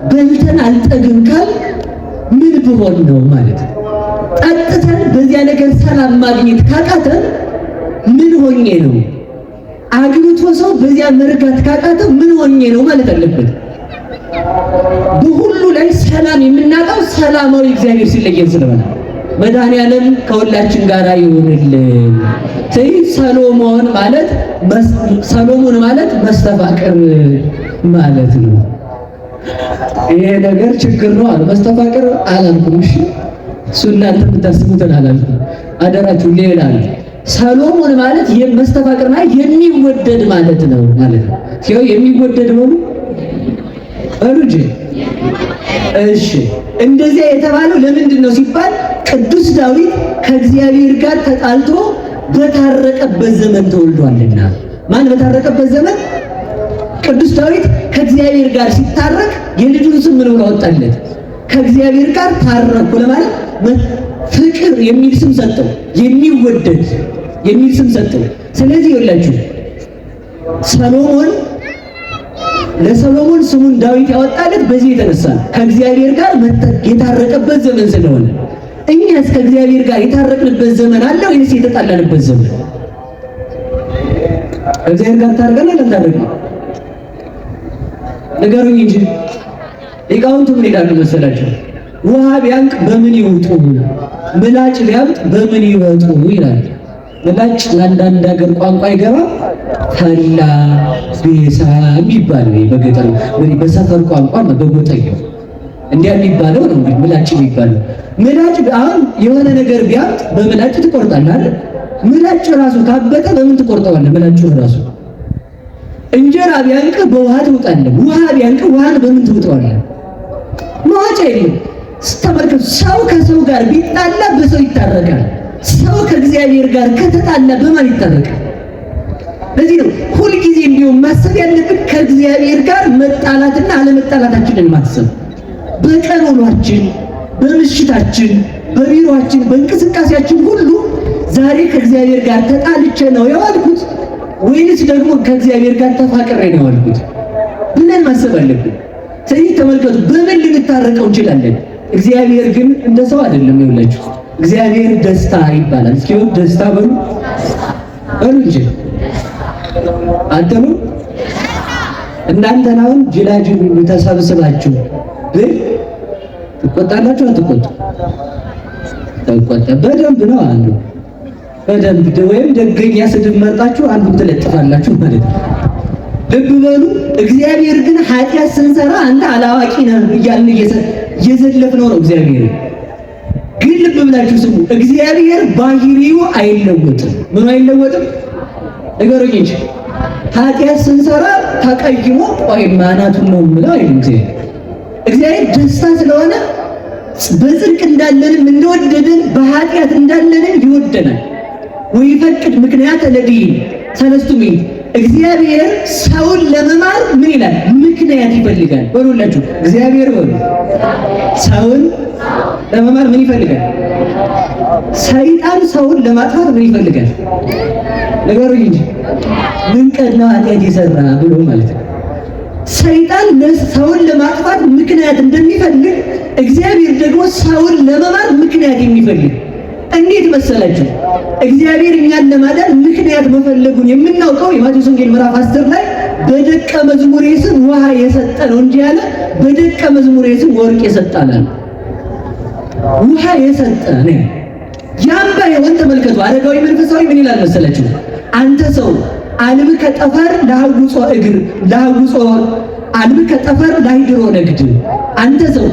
በልተን አልጠግብ ካል ምን ብሆን ነው ማለት ነው። ጠጥተን በዚያ ነገር ሰላም ማግኘት ካቃተን ምን ሆኜ ነው? አግብቶ ሰው በዚያ መርጋት ካቃተው ምን ሆኜ ነው ማለት አለበት። በሁሉ ላይ ሰላም የምናጣው ሰላማዊ እግዚአብሔር ሲለየን ስለሆነ መድኃኔዓለም ከሁላችን ጋር ይሁንልን። ስለዚህ ሰሎሞን ማለት መስተፋቅር ማለት ነው። ይሄ ነገር ችግር ነው አለ። መስተፋቅር አላልኩም። እሺ እሱ እናንተ የምታስቡትን አላልኩም። አደራችሁ ሌላ ነው። ሰሎሞን ማለት መስተፋቅር ማለት የሚወደድ ማለት ነው ማለት ነው። ሲው የሚወደድ በሉ በሉ እንጂ። እሺ እንደዚያ የተባለው ለምንድን ነው ሲባል ቅዱስ ዳዊት ከእግዚአብሔር ጋር ተጣልቶ በታረቀበት ዘመን ተወልዷልና። ማን በታረቀበት ዘመን? ቅዱስ ዳዊት ከእግዚአብሔር ጋር ሲታረቅ የልጁን ስም ምን ብሎ አወጣለት? ከእግዚአብሔር ጋር ታረቅኩ ለማለት ፍቅር የሚል ስም ሰጠው፣ የሚወደድ የሚል ስም ሰጠው። ስለዚህ ይኸውላችሁ ሰሎሞን ለሰሎሞን ስሙን ዳዊት ያወጣለት በዚህ የተነሳ ነው። ከእግዚአብሔር ጋር የታረቀበት ዘመን ስለሆነ። እኛስ ከእግዚአብሔር ጋር የታረቅንበት ዘመን አለ ወይስ የተጣላንበት ዘመን? ከእግዚአብሔር ጋር ታርቀናል አልታረቅንም? ንገሩኝ እንጂ። ሊቃውንቱ ምን ይላሉ መሰላችሁ? ውሃ ቢያንቅ በምን ይውጡ፣ ምላጭ ቢያብጥ በምን ይወጡ ይላል። ምላጭ ለአንዳንድ ሀገር ቋንቋ ይገባ ፈላ ቤሳ የሚባለው በገጠር በሰፈር ቋንቋ ነው፣ በጎጠኛው እንዲያ የሚባለው ነው እንግዲህ ምላጭ የሚባለው። ምላጭ አሁን የሆነ ነገር ቢያብጥ በምላጭ ትቆርጣለህ አይደል? ምላጭ ራሱ ካበጠ በምን ትቆርጠዋለህ? ምላጩ ራሱ እንጀራ ቢያንቅ በውሃ ትውጣለህ። ውሃ ቢያንቅ ውሃን በምን ትውጠዋለህ? መዋጫ የለም። ተመልከቱ፣ ሰው ከሰው ጋር ቢጣላ በሰው ይታረቃል። ሰው ከእግዚአብሔር ጋር ከተጣላ በማን ይታረቃል? ለዚህ ነው ሁልጊዜም ቢሆን ማሰብ ያለብን ከእግዚአብሔር ጋር መጣላትና አለመጣላታችንን ማሰብ። በቀን ውሏችን፣ በምሽታችን፣ በቢሮአችን፣ በእንቅስቃሴያችን ሁሉ ዛሬ ከእግዚአብሔር ጋር ተጣልቼ ነው የዋልኩት ወይንስ ደግሞ ከእግዚአብሔር ጋር ተፋቅሬ ነው የዋልኩት ብለን ማሰብ አለብን። ስለዚህ ተመልከቱ፣ በምን ልንታረቀው እንችላለን? እግዚአብሔር ግን እንደ ሰው አይደለም። ይኸውላችሁ እግዚአብሔር ደስታ ይባላል። እስኪ ደስታ በሉ በሉ እንጂ አትሉ። እናንተን አሁን ጅላጅል ሁሉ ተሰብስባችሁ ብል ትቆጣላችሁ? አትቆጡ? ተቆጣ በደንብ ነው አንዱ በደንብ ወይም ደገኛ ስድብ መርጣችሁ አንዱን ትለጥፋላችሁ ማለት ነው። ልብ በሉ። እግዚአብሔር ግን ኃጢአት ስንሰራ አንተ አላዋቂ ነህ እያልን እየዘለፍነው ነው። እግዚአብሔር ግን ልብ ብላችሁ ስሙ። እግዚአብሔር ባህሪው አይለወጥም። ምኑ አይለወጥም? ንገሩኝ እንጂ። ኃጢአት ስንሰራ ተቀይሞ ቆይ ማናቱን ነው የምለው አይልም። እግዚአብሔር ደስታ ስለሆነ በጽድቅ እንዳለንም እንደወደደን በኃጢአት እንዳለንም ይወደናል። ወይፈቅድ ምክንያት ለድይ ሰለስቱ ምዕት እግዚአብሔር ሰውን ለመማር ምን ይላል? ምክንያት ይፈልጋል። በሉላችሁ እግዚአብሔር በሉ ሰውን ለመማር ምን ይፈልጋል? ሰይጣን ሰውን ለማጥፋት ምን ይፈልጋል? ንገሩኝ እንጂ። ምን ቀን ነው ኃጢአት የሰራ ብሎ ማለት ነው። ሰይጣን ሰውን ለማጥፋት ምክንያት እንደሚፈልግ እግዚአብሔር ደግሞ ሰውን ለመማር ምክንያት የሚፈልግ እንዴት መሰላችሁ? እግዚአብሔር እኛን ለማዳን ምክንያት መፈለጉን የምናውቀው የማቴዎስ ወንጌል ምዕራፍ 10 ላይ በደቀ መዝሙሬ ስም ውሃ የሰጠ ነው እንጂ ያለ በደቀ መዝሙሬ ስም ወርቅ የሰጠ አላለም። ውሃ የሰጠ ነው። ያም ባይሆን ተመልከቱ፣ አረጋዊ መንፈሳዊ ምን ይላል መሰላችሁ? አንተ ሰው አልብከ ጠፈር ለሐውጾ እግር ለሐውጾ አልብከ ጠፈር ላይድሮ ነግድ። አንተ ሰው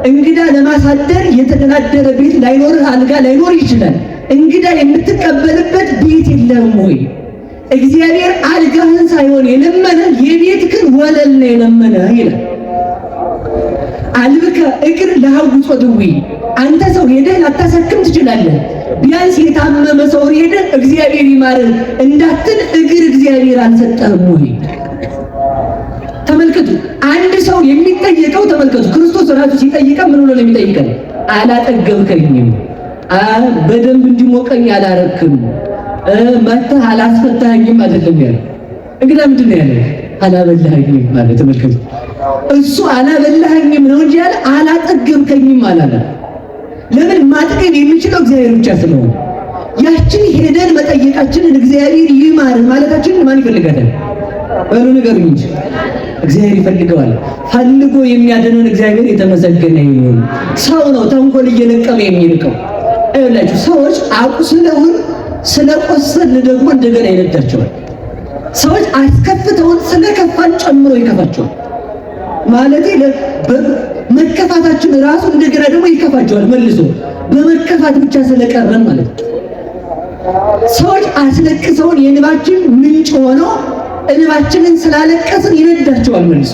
እንግዳ ለማሳደር የተደላደለ ቤት ላይኖርህ አልጋ ላይኖር ይችላል። እንግዳ የምትቀበልበት ቤት የለህም ወይ? እግዚአብሔር አልጋህን ሳይሆን የለመነ የቤትህን ወለል ነው የለመነ ይላል። አልብከ እግር ለሐውጾ ድዊ። አንተ ሰው ሄደህ ላታሳክም ትችላለህ። ቢያንስ የታመመ ሰው ሄደህ እግዚአብሔር ይማርህ እንዳትል እግር እግዚአብሔር አልሰጠህም ወይ? ተመልከቱ፣ አንድ ሰው የሚጠየቀው ተመልከቱ፣ ክርስቶስ ራሱ ሲጠይቀን ምን ብሎ ነው የሚጠይቀን? አላጠገብከኝም፣ በደንብ እንዲሞቀኝ አላረክም፣ መተህ አላስፈታኸኝም አይደለም ያለው። እንግዳ ምንድን ነው ያለው? አላበላኸኝም ማለት። ተመልከቱ፣ እሱ አላበላኸኝም ነው እንጂ ያለ አላጠገብከኝም አላለም። ለምን? ማጥገብ የሚችለው እግዚአብሔር ብቻ ስለሆነ ያችን ሄደን መጠየቃችንን እግዚአብሔር ይማርህ ማለታችንን ማን ይፈልጋታል? በሉ ንገሩኝ እንጂ። እግዚአብሔር ይፈልገዋል። ፈልጎ የሚያድነን እግዚአብሔር የተመሰገነ ይሁን። ሰው ነው ተንኮል እየለቀመ የሚርቀው። ይኸውላችሁ ሰዎች አቁስለውን ስለቆሰልን ደግሞ እንደገና ይነዳቸዋል። ሰዎች አስከፍተውን ስለከፋን ጨምሮ ይከፋቸዋል። ማለቴ መከፋታችን ራሱ እንደገና ደግሞ ይከፋቸዋል መልሶ በመከፋት ብቻ ስለቀረን ማለት ነው። ሰዎች አስለቅሰውን የእንባችን ምንጭ ሆነው እንባችንን ስላለቀስን ይነዳቸዋል መልሶ።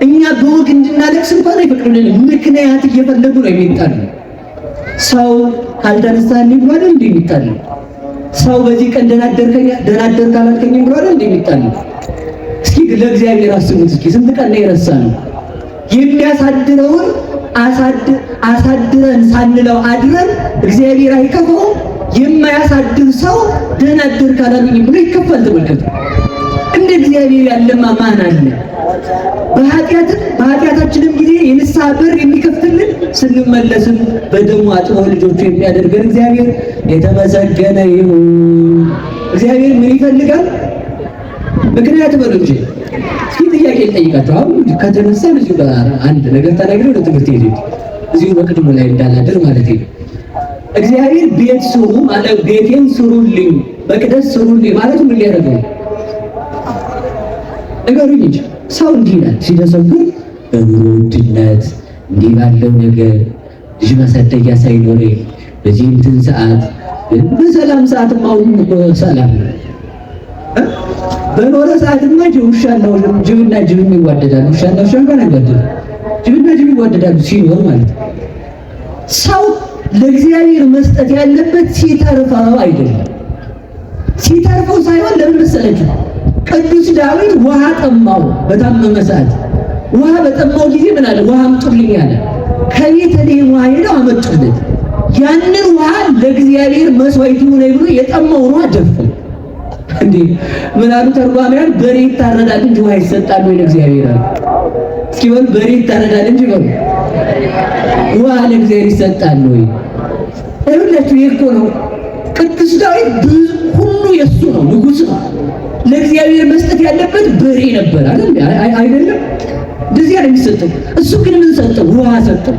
እኛ በወግ እንድናለቅስ እንኳን አይፈቅዱልንም። ምክንያት እየፈለጉ ነው የሚጣሉ። ሰው ካልተነሳልኝ ብሎ አይደል እንዴ የሚጣሉ? ሰው በዚህ ቀን ደህና አደርክ አላልከኝም ብሎ አይደል እንዴ የሚጣሉ? እስኪ ለእግዚአብሔር አስቡት። እስኪ ስንት ቀን ነው የረሳነው? የሚያሳድረውን አሳድረን ሳንለው አድረን እግዚአብሔር አይከፋውም። የማያሳድር ሰው ደህና አደርክ አላሉኝም ብሎ ይከፋል። ተመልከቱ። እንደ እግዚአብሔር ያለማ ማን አለ? በኃጢአታችንም ጊዜ የንስሐ በር የሚከፍትልን ስንመለስም በደሙ አጥቦ ልጆቹ የሚያደርገን እግዚአብሔር የተመሰገነ ይሁን። እግዚአብሔር ምን ይፈልጋል? ምክንያት በሉ እንጂ። እስኪ ጥያቄ ልጠይቃችሁ። አሁን ከተነሳ እዚሁ ጋር አንድ ነገር ተናግሬ ወደ ትምህርት ሄድ እዚሁ በቅድሙ ላይ እንዳላድር ማለት ነው። እግዚአብሔር ቤት ስሩ ማለት ቤቴን ስሩልኝ፣ መቅደስ ስሩልኝ ማለት ምን ሊያደርግ ነው? ንገሩኝ እንጂ። ሰው እንዲህ ይላል ሲደሰኩር፣ በኑሮ ውድነት እንዲህ ባለው ነገር ልጅ ማሳደጊያ ሳይኖረኝ በዚህ እንትን ሰዓት፣ በሰላም ሰዓትማ አሁን እኮ ሰላም ነው። በኖረ ሰዓትማ ውሻና ጅብና ጅብም ይዋደዳሉ። ውሻና ውሻ እንኳን አይዋደዱም። ጅብና ጅብ ይዋደዳሉ ሲኖር ማለት ነው። ሰው ለእግዚአብሔር መስጠት ያለበት ሲተርፈው አይደለም። ሲተርፈው ሳይሆን ለምን መሰለችሁ? ቅዱስ ዳዊት ውሃ ጠማው በታመመ ሰዓት። ውሃ በጠማው ጊዜ ምን አለ? ውሃ አምጡልኝ አለ። ከቤተልሔም ውሃ ሄደው አመጡለት። ያንን ውሃ ለእግዚአብሔር መስዋዕት ይሁን ብሎ የጠማውን ውሃ ደፋው። እንዴ ምን አሉ ተርጓሚያን? በሬ ይታረዳል እንጂ ውሃ ይሰጣል ወይ ለእግዚአብሔር አሉ። እስኪ በሉ በሬ ይታረዳል እንጂ በሉ ውሃ ለእግዚአብሔር ይሰጣል ወይ? ይኸውላችሁ ይሄ እኮ ነው ቅዱስ ዳዊት ብዙ ሁሉ የሱ ነው፣ ንጉስ ነው። ለእግዚአብሔር መስጠት ያለበት በሬ ነበር አይደል? አይደለም እንደዚያ ነው የሚሰጠው። እሱ ግን ምን ሰጠው? ውሃ ሰጠው።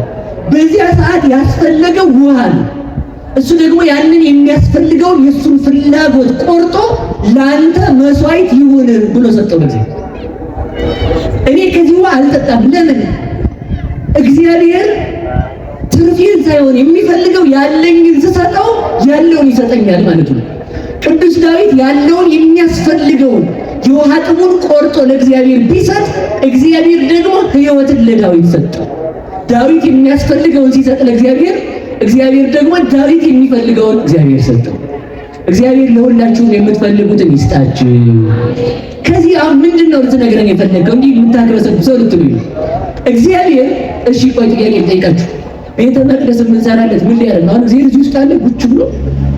በዚያ ሰዓት ያስፈለገው ውሃ ነው። እሱ ደግሞ ያንን የሚያስፈልገውን የእሱን ፍላጎት ቆርጦ ለአንተ መስዋዕት ይሁን ብሎ ሰጠው ለእግዚአብሔር። እኔ ከዚህ ውሃ አልጠጣም። ለምን? እግዚአብሔር ትርፌን ሳይሆን የሚፈልገው ያለኝን ስሰጠው ያለውን ይሰጠኛል ማለት ነው። ቅዱስ ዳዊት ያለውን የሚያስፈልገውን የውሃ ጥሙን ቆርጦ ለእግዚአብሔር ቢሰጥ እግዚአብሔር ደግሞ ሕይወትን ለዳዊት ሰጠው። ዳዊት የሚያስፈልገውን ሲሰጥ ለእግዚአብሔር፣ እግዚአብሔር ደግሞ ዳዊት የሚፈልገውን እግዚአብሔር ሰጠው። እግዚአብሔር ለሁላችሁም የምትፈልጉትን ይስጣችሁ። ከዚህ አሁን ምንድን ነው ልትነግረን የፈለገው? እንዲህ የምታግበሰብሰው ልትሉኝ ነው። እግዚአብሔር እሺ፣ ቆይ ጥያቄ ልጠይቃችሁ። ቤተ መቅደስ የምንሰራለት ምን ሊያደርግ ነው? አሁን እግዚአብሔር እዚህ ውስጥ አለ? ቁጭ ብሎ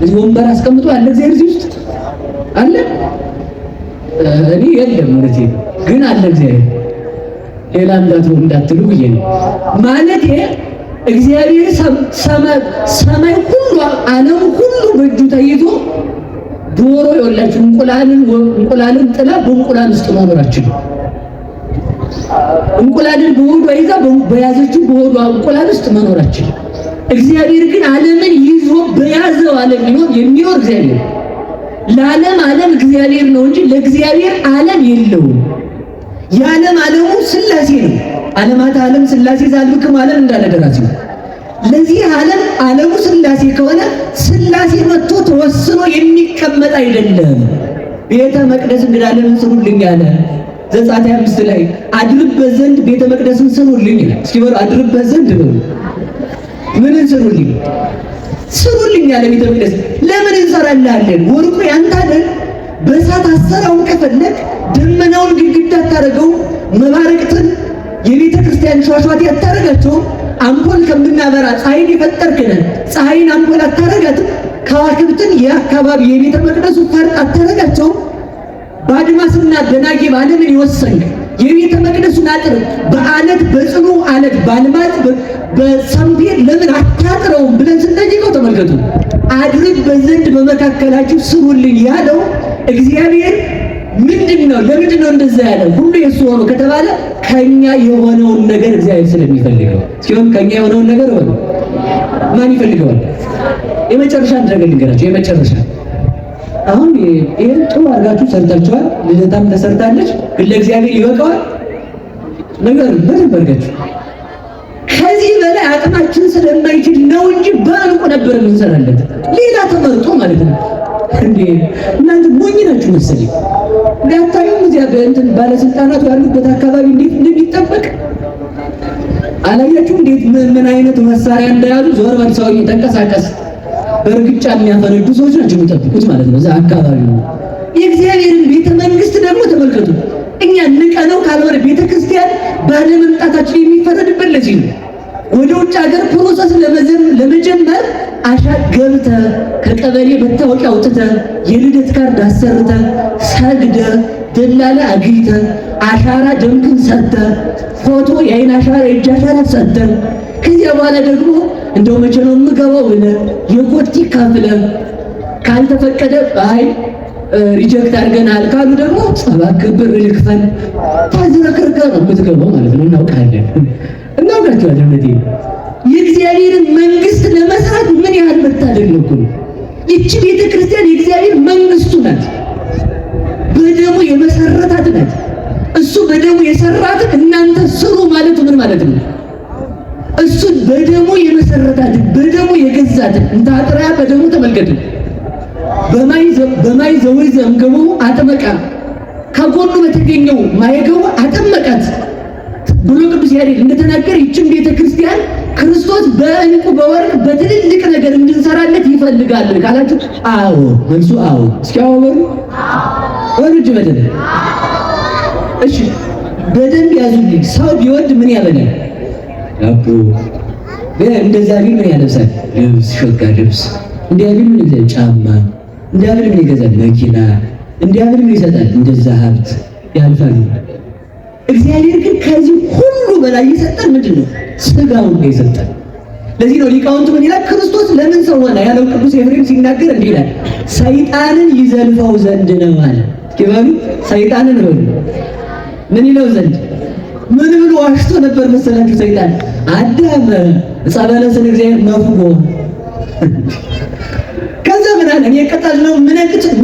እዚህ ወንበር አስቀምጦ አለ? እግዚአብሔር እዚህ ውስጥ አለ? እኔ የለም፣ እውነቴን ግን አለ እግዚአብሔር። ሌላ እንዳትሉ ብዬ ነው ማለት። እግዚአብሔር ሰማይ ሁሉ ዓለም ሁሉ በእጁ ተይዞ ዶሮ የወላችሁ እንቁላልን ጥላ በእንቁላል ውስጥ መኖራችን እንቁላልን በሆዷ ይዛ በያዘችው በሆዷ እንቁላል ውስጥ መኖራችን። እግዚአብሔር ግን ዓለምን ይዞ በያዘው ዓለም የሚኖር እግዚአብሔር ለዓለም ዓለም እግዚአብሔር ነው እንጂ ለእግዚአብሔር ዓለም የለውም። የዓለም ዓለሙ ሥላሴ ነው። ዓለማት ዓለም ሥላሴ ዛልብክም ዓለም እንዳለ ደራሲው ለዚህ ዓለም ዓለሙ ሥላሴ ከሆነ ሥላሴ መጥቶ ተወስኖ የሚቀመጥ አይደለም። ቤተ መቅደስ እንግዳ ለምን ስሩልኝ አለ። ዘጸአት 25 ላይ አድርበት ዘንድ ቤተ መቅደስን ስሩልኝ ይላል። እስኪ በሉ አድርበት ዘንድ በሉ። ምንን ስሩልኝ? ስሩልኝ አለ ቤተ መቅደስ። ለምን እንሰራልሃለን? ወርቁ ያንተ አይደል? በእሳት አሰራውን ከፈለግ ደመናውን ግድግዳ አታደርገው? መባረቅትን የቤተ ክርስቲያን ሿሿቴ አታደርጋቸውም? አምፖል ከምናበራ ፀሐይን የፈጠርክን ፀሐይን አምፖል አታደርጋትም? ከዋክብትን የአካባቢ የቤተ መቅደሱ ፈርጥ አታደርጋቸውም? በአድማስና በናጌብ ዓለምን የወሰንክ የቤተ መቅደሱን አጥር በአለት በጽኑ አለት በአልማዝ በሰንፔር ለምን አታጥረውም ብለን ስንጠይቀው ተመልከቱ። አድርበት ዘንድ በመካከላችሁ ስሩልኝ ያለው እግዚአብሔር ምንድን ነው? ለምንድን ነው እንደዛ ያለ? ሁሉ የሱ ሆኖ ከተባለ ከኛ የሆነውን ነገር እግዚአብሔር ስለሚፈልገው ሲሆን ከኛ የሆነውን ነገር ሆነ ማን ይፈልገዋል? የመጨረሻ አንድ ነገር ልንገራችሁ። የመጨረሻ አሁን ይሄን ጥሩ አድርጋችሁ ሰርታችኋል። ልደታም ተሰርታለች። ግን ለእግዚአብሔር ይበቃዋል ነገር በደንብ አድርጋችሁ ከዚህ በላይ አቅማችን ስለማይችል ነው እንጂ በእንቁ ነበር የምንሰራለት። ሌላ ተመርጦ ማለት ነው። እንዴ እናንተ ሞኝ ናችሁ መሰለኝ። እንዳታዩም እዚያ በእንትን ባለስልጣናቱ ያሉበት አካባቢ እንዴት እንደሚጠበቅ አላያችሁ? እንዴት ምን አይነት መሳሪያ እንደያዙ ዞር በል ሰውዬ ተንቀሳቀስ፣ በእርግጫ የሚያፈነዱ ሰዎች ናቸው የሚጠብቁት ማለት ነው እዛ አካባቢ ነው። የእግዚአብሔርን ቤተ መንግስት ደግሞ ተመልከቱ። እኛ ንቀነው ካልሆነ ቤተ ክርስቲያን ባለመምጣታችን የሚፈረድበት ለዚህ ነው። ወደ ውጭ ሀገር process ለመጀመር አሻ ገብተህ ከቀበሌ መታወቂያ አውጥተህ የልደት ካርድ አሰርተህ ሰግደህ ደላላ አግኝተህ አሻራ ደምክን ሰጥተህ ፎቶ የአይን አሻራ የእጅ አሻራ ሰጥተህ ከዚያ በኋላ ደግሞ እንደው መቼ ነው የምገባው ብለህ የኮቲ ከፍለህ ካልተፈቀደ አይ reject አድርገናል ካሉ ደግሞ እባክህ ብር ልክፈል ታዝረክርከህ ነው የምትገባው ማለት ነው። እናውቃለን፣ እናውቃቸዋለን። እውነቴን የእግዚአብሔርን መንግስት ለመስራት ምን ያህል መታደል ነው እኮ ነው። ይቺ ቤተ ክርስቲያን የእግዚአብሔር መንግስቱ ናት። በደሙ የመሰረታት ናት። እሱ በደሙ የሰራትን እናንተ ስሩ ማለቱ ምን ማለት ነው? እሱን በደሙ የመሰረታትን በደሙ የገዛትን እንታጥራ በደሙ ተመልከቱ። በማይ ዘውይ ዘምገቡ አጥመቃ ከጎኑ በተገኘው ማይገቡ አጠመቃት ብሎ ቅዱስ ያሬድ እንደተናገረ ይችን ቤተ ክርስቲያን ክርስቶስ በእንቁ በወርቅ በትልልቅ ነገር እንድንሰራለት ይፈልጋል ካላችሁ፣ አዎ መልሱ አዎ። እስኪ አዎ በሉ በሉ እጅ በደንብ እሺ፣ በደንብ ያዙልኝ። ሰው ቢወድ ምን ያበላል? ዳቦ። እንደዛ ቢል ምን ያለብሳል? ልብስ፣ ሸጋ ልብስ። እንዲያ ቢል ምን ይገዛል? ጫማ። እንዲያ ቢል ምን ይገዛል? መኪና። እንዲያ ቢል ምን ይሰጣል? እንደዛ ሀብት ያልፋል። እግዚአብሔር ግን ከዚህ ሁሉ በላይ የሰጠን ምንድን ነው? ስጋውን ነው የሰጠን። ለዚህ ነው ሊቃውንቱ ምን ይላል? ክርስቶስ ለምን ሰው ሆነ ያለው ቅዱስ ኤፍሬም ሲናገር እንዲህ ይላል፣ ሰይጣንን ይዘልፈው ዘንድ ነው አለ። እስኪ በሉ ሰይጣንን በሉ ምን ይለው ዘንድ? ምን ብሎ ዋሽቶ ነበር መሰላችሁ? ሰይጣን አዳም ዕፀ በለስን እግዚአብሔር ነፍጎ፣ ከዛ ምን አለ? እኔ ቅጠል ነው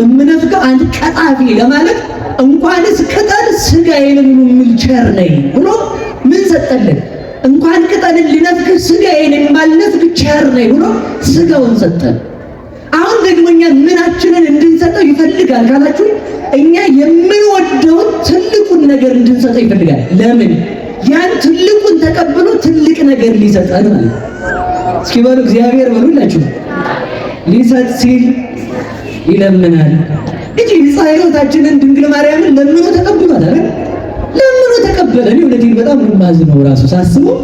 የምነፍገው አንድ ቀጣፊ ለማለት እንኳንስ ቅጠል ስጋዬን የሚል ቸር ነኝ ብሎ ምን ሰጠልን? እንኳን ቅጠልን ሊነፍግ ስጋዬን የማልነፍግ ቸር ነኝ ብሎ ስጋውን ሰጠን። አሁን ደግሞ እኛ ምናችንን እንድንሰጠው ይፈልጋል ካላችሁ፣ እኛ የምንወደውን ትልቁን ነገር እንድንሰጠው ይፈልጋል። ለምን? ያን ትልቁን ተቀብሎ ትልቅ ነገር ሊሰጠን ማለት ነው። እስኪ በሉ እግዚአብሔር በሉላችሁ። ሊሰጥ ሲል ይለምናል እንጂ ሕይወታችንን ድንግል ማርያምን ለምኖ ተቀብሏል አይደል? ለምኖ ተቀበለ። እኔ እውነቴን በጣም የማዝነው ራሱ ሳስበው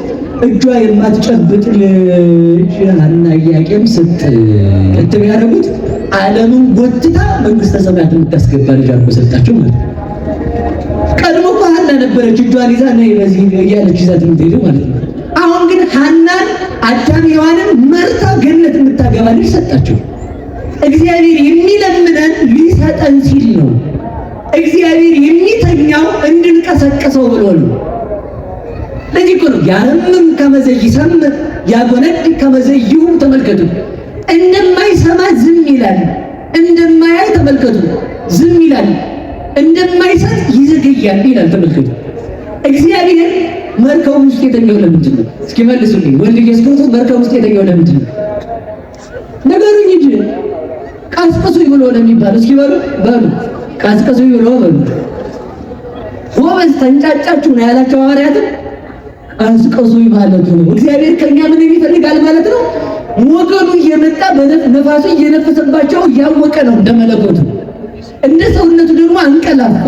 እጇ የማትጨብጥ ልጅ ሐና ኢያቄም እንትን ያደረጉት ዓለምን ጎትታ መንግስተ ሰማያት የምታስገባ ልጅ አድርጎ ሰጣቸው ማለት ነው። ቀድሞ እኮ ሐና ነበረች እጇን ይዛ ነይ በዚህ እያለች ይዛት የምትሄደው ማለት ነው። አሁን ግን ሐናን አዳም ሔዋንን መርታ ገነት የምታገባ ልጅ ሰጣቸው። እግዚአብሔር የሚለምነን ሊሰጠን ሲል ነው። እግዚአብሔር የሚተኛው እንድንቀሰቅሰው ብሎ ነው። ለዚህ እኮ ነው ያረምም ከመዘይ ሰምዕ ያጎነድ ከመዘይሁ። ተመልከቱ፣ እንደማይሰማ ዝም ይላል፣ እንደማያይ ተመልከቱ ዝም ይላል፣ እንደማይሰጥ ይዘገያል ይላል። ተመልከቱ፣ እግዚአብሔር መርከብ ውስጥ የተኛው ለምንድን ነው? እስኪ መልሱልኝ። ወልድ ኢየሱስ ክርስቶስ መርከብ ውስጥ የተኛው ለምንድን ነው? ነገሩኝ እንጂ። ቀስቅሱኝ ብሎ ነው የሚባለው። እስኪ በሉ በሉ ቀስቅሱኝ ብሎ በሉ። ጎበዝ ተንጫጫችሁ ነው ያላቸው ሐዋርያትን ቀስቅሱኝ ማለቱ ነው። እግዚአብሔር ከኛ ምን ይፈልጋል ማለት ነው? ሞገዱ እየመጣ ነፋሱ እየነፈሰባቸው እያወቀ ነው እንደ መለኮቱ። እንደ ሰውነቱ ደግሞ አንቀላፋ።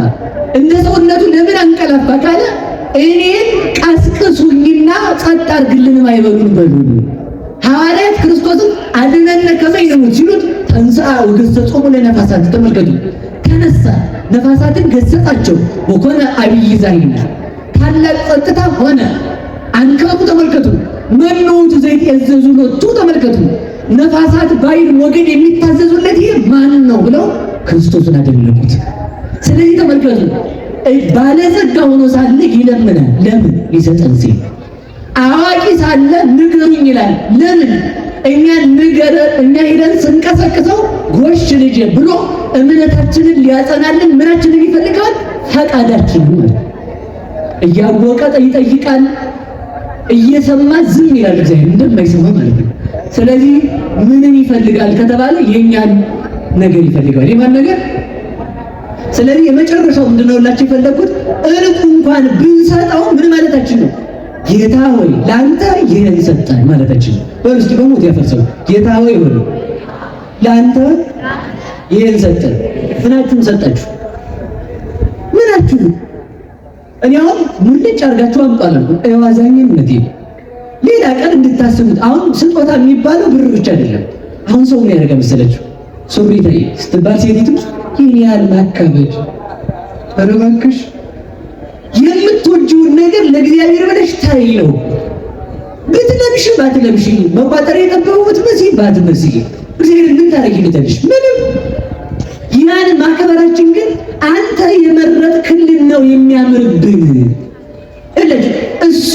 እንደ ሰውነቱ ለምን አንቀላፋ ካለ እኔን ቀስቅሱኝና ጸጥ አድርግልን አይበሉን በሉ። ሐዋርያት ክርስቶስን አድነነ ከመ ይሙት ሲሉት ተንሥአ ወገሠጾሙ ለነፋሳት። ተመልከቱ፣ ተነሳ ነፋሳትን ገሰጻቸው፣ ወኮነ ዐቢይ ዛሂን ታላቅ ጸጥታ ሆነ። አንከሩ ተመልከቱ፣ መኑ ውእቱ ዘይትዔዘዙ ሎቱ። ተመልከቱ፣ ነፋሳት ባሕር ሞገድ የሚታዘዙለት ይህ ማን ነው ብለው ክርስቶስን አደነቁት። ስለዚህ ተመልከቱ፣ ባለጸጋ ሆኖ ሳለ ይለምናል። ለምን? ሊሰጠን ሲል። አዋቂ ሳለ ንገሩኝ ይላል። ለምን? እኛ ንገረ እኛ ሄደን ስንቀሰቅሰው ጎሽ ልጄ ብሎ እምነታችንን ሊያጸናልን ምናችንን ይፈልጋል? ፈቃዳችንን ማለት። እያወቀ ይጠይቃል፣ እየሰማ ዝም ይላል። እግዚአብሔር እንደማይሰማ ማለት ነው። ስለዚህ ምንን ይፈልጋል ከተባለ የኛን ነገር ይፈልጋል። የማን ነገር? ስለዚህ የመጨረሻው ምንድነው ላችሁ የፈለኩት እልቁ እንኳን ብንሰጠው ምን ማለታችን ነው? ጌታ ሆይ ለአንተ ይህን ሰጠን ማለታችን ነው። በሉ እስኪ በሞት ያፈርሰው። ጌታ ሆይ በሉ ለአንተ ይህን ሰጠን። ምናችሁን ሰጣችሁ? ምናችሁ? እኔ አሁን ሙልጭ አድርጋችሁ አምጡ አላልኩም። እዋዛኝነት ሌላ ቀን እንድታስቡት። አሁን ስጦታ የሚባለው ብር ብቻ አይደለም። አሁን ሰው ምን ያደርጋ መሰለችሁ? ሱሪ ታይ ስትባል ሴቲቱ ይህን ያህል ማካበድ ኧረ እባክሽ የምትወጂውን ነገር ለእግዚአብሔር ብለሽ ታይ ነው። ብትለብሽ ባትለብሽ፣ መቋጠር የጠበበው ብትመስይ ባትመስይ፣ እግዚአብሔር ምን ታደርጊለታለሽ? ምንም። ያን ማክበራችን ግን አንተ የመረጥክልን ነው የሚያምርብን። እለች እሱ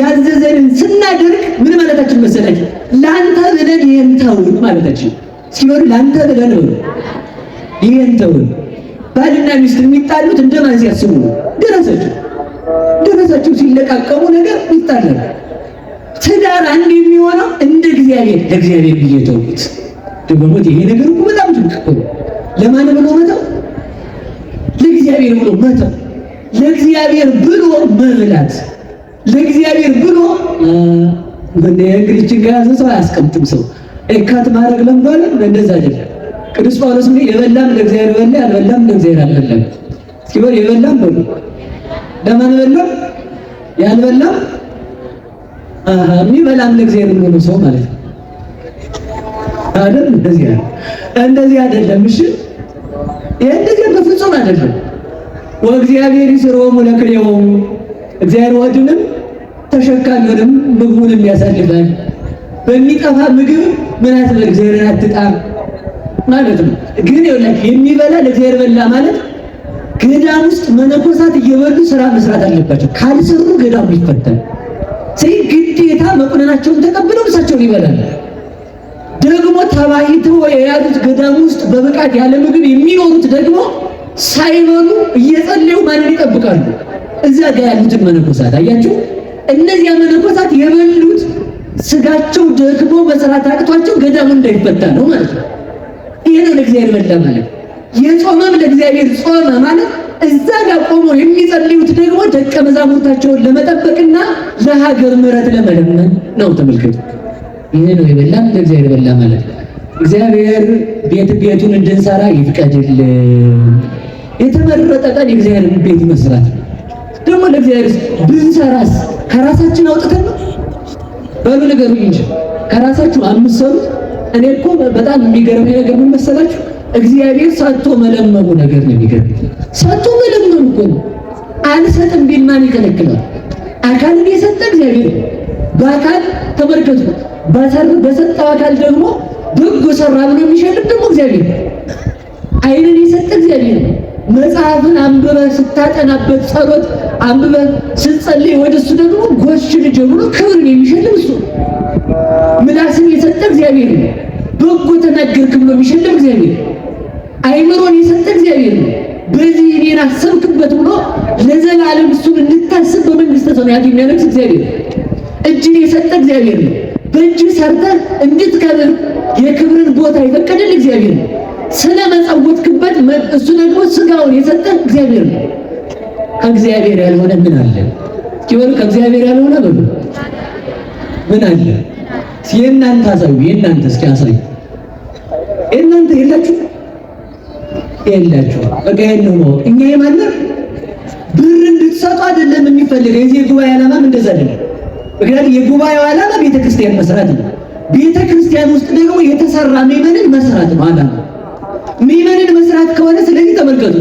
ያዘዘንን ስናደርግ ምን ማለታችን መሰላችሁ? ለአንተ ብለን ይሄን ተውን ማለታችን። እስኪ በሉ ለአንተ ብለን በሉ ይሄን ተውን። ባልና ሚስት የሚጣሉት እንደማን ሲያስቡ ነው? ደረሰችው ደረሰችው ሲለቃቀሙ ነገር ይጣላሉ። ትዳር አንድ የሚሆነው እንደ እግዚአብሔር ለእግዚአብሔር ብዬ ተውኩት። ደግሞ ይሄ ነገር እኮ በጣም ድንቅ እኮ ነው። ለማን ብሎ መተው? ለእግዚአብሔር ብሎ መተው፣ ለእግዚአብሔር ብሎ መብላት፣ ለእግዚአብሔር ብሎ እንግዲህ ችግር ያዘ ሰው አያስቀምጥም። ሰው እካት ማድረግ ለምዷል። እንደዛ አይደለም። ቅዱስ ጳውሎስ ምን የበላም ለእግዚአብሔር በላ፣ ያልበላም ለእግዚአብሔር አልበላም። እስኪ በሉ የበላም በሉ ለማን በላ? ያልበላም የሚበላም ለእግዚአብሔር ብሎ ነው ሰው ማለት ነው አይደል? እንደዚህ እንደዚህ አይደለም። እሺ ይሄ እንደዚህ በፍጹም አይደለም። ወእግዚአብሔር ይስሮሙ ለክልኤሆሙ፣ እግዚአብሔር ወድንም ተሸካሚውንም ምግቡንም ያሳልፋል። በሚጠፋ ምግብ ምን አትበል፣ እግዚአብሔርን አትጣም ማለት ነው። ግን ይኸውላችሁ የሚበላ ለእግዚአብሔር በላ ማለት ገዳም ውስጥ መነኮሳት እየበሉ ስራ መስራት አለባቸው። ካልሰሩ ገዳሙ ይፈታል። ስለዚህ ግዴታ መቁነናቸውን ተቀብለው ምሳቸውን ይበላል። ደግሞ ተባይተው የያዙት ገዳም ውስጥ በብቃት ያለ ምግብ የሚኖሩት ደግሞ ሳይበሉ እየጸለዩ ማንን ይጠብቃሉ? እዚያ ጋር ያሉትን መነኮሳት አያችሁ። እነዚያ መነኮሳት የበሉት ስጋቸው ደክሞ መስራት አቅቷቸው ገዳሙ እንዳይፈታ ነው ማለት ነው። ይሄ ነው ለእግዚአብሔር በላ ማለት። የጾመም ለእግዚአብሔር ጾመ ማለት እዛ ጋር ቆመው የሚጸልዩት ደግሞ ደቀ መዛሙርታቸውን ለመጠበቅና ለሀገር ምሕረት ለመለመን ነው። ተመልከቱ። ይሄ ነው የበላም ለእግዚአብሔር በላ ማለት። እግዚአብሔር ቤት ቤቱን እንድንሰራ ይፍቀድልን። የተመረጠ ቀን የእግዚአብሔርን ቤት መስራት ነው። ደግሞ ለእግዚአብሔር ብንሰራስ ከራሳችን አውጥተን ነው? በሉ ንገሩኝ እንጂ ከራሳችሁ አምሰሩት። እኔ እኮ በጣም የሚገርመኝ ነገር ምን መሰላችሁ? እግዚአብሔር ሰጥቶ መለመኑ ነገር ነው የሚገርመኝ። ሰጥቶ መለመኑ እኮ ነው። አልሰጥም ቢል ማን ይከለክላል? አካልን የሰጠ እግዚአብሔር ነው። በአካል ተመልከቱ፣ በሰጠው አካል ደግሞ በጎ ሰራ ብሎ የሚሸልም ደግሞ እግዚአብሔር ነው። ዓይንን የሰጠ እግዚአብሔር ነው። መጽሐፍን አንብበህ ስታጠናበት ጸሎት አንብበህ ስትጸልይ ወደ እሱ ደግሞ ጎሽ ልጄ ብሎ ክብርን የሚሸልም እሱ ነው። ምላስን የሰጠ እግዚአብሔር ነው። በጎ ተናገርክ ብሎ የሚሸልም እግዚአብሔር ነው። አይምሮን የሰጠ እግዚአብሔር ነው። በዚህ እኔን አሰብክበት ብሎ ለዘላለም እሱን እንድታስብ በመንግሥተ ሰማያት የሚያነግስ እግዚአብሔር ነው። እጅን የሰጠ እግዚአብሔር ነው። በእጅ ሰርተህ እንድትከብር የክብርን ቦታ የፈቀደል እግዚአብሔር ነው። ስለመጸወትክበት እሱ ደግሞ ስጋውን የሰጠ እግዚአብሔር ነው። ከእግዚአብሔር ያልሆነ ምን አለ? እስኪ በሉ ከእግዚአብሔር ያልሆነ በሉ ምን አለ? የእናንተ አሳዩ። የእናንተ እስኪ አሳዩ። የእናንተ የላችሁ የላችሁ። በቃ ይሄን ነው ማወቅ። እኛ የማንን ብር እንድትሰጡ አይደለም የሚፈልገው። የዚህ የጉባኤ ዓላማም እንደዛ አይደለም። ምክንያቱም የጉባኤው ዓላማ ቤተክርስቲያን መስራት ነው። ቤተክርስቲያን ውስጥ ደግሞ የተሰራ ምዕመንን መስራት ነው ዓላማ። ምዕመንን መስራት ከሆነ ስለዚህ ተመልከቱ፣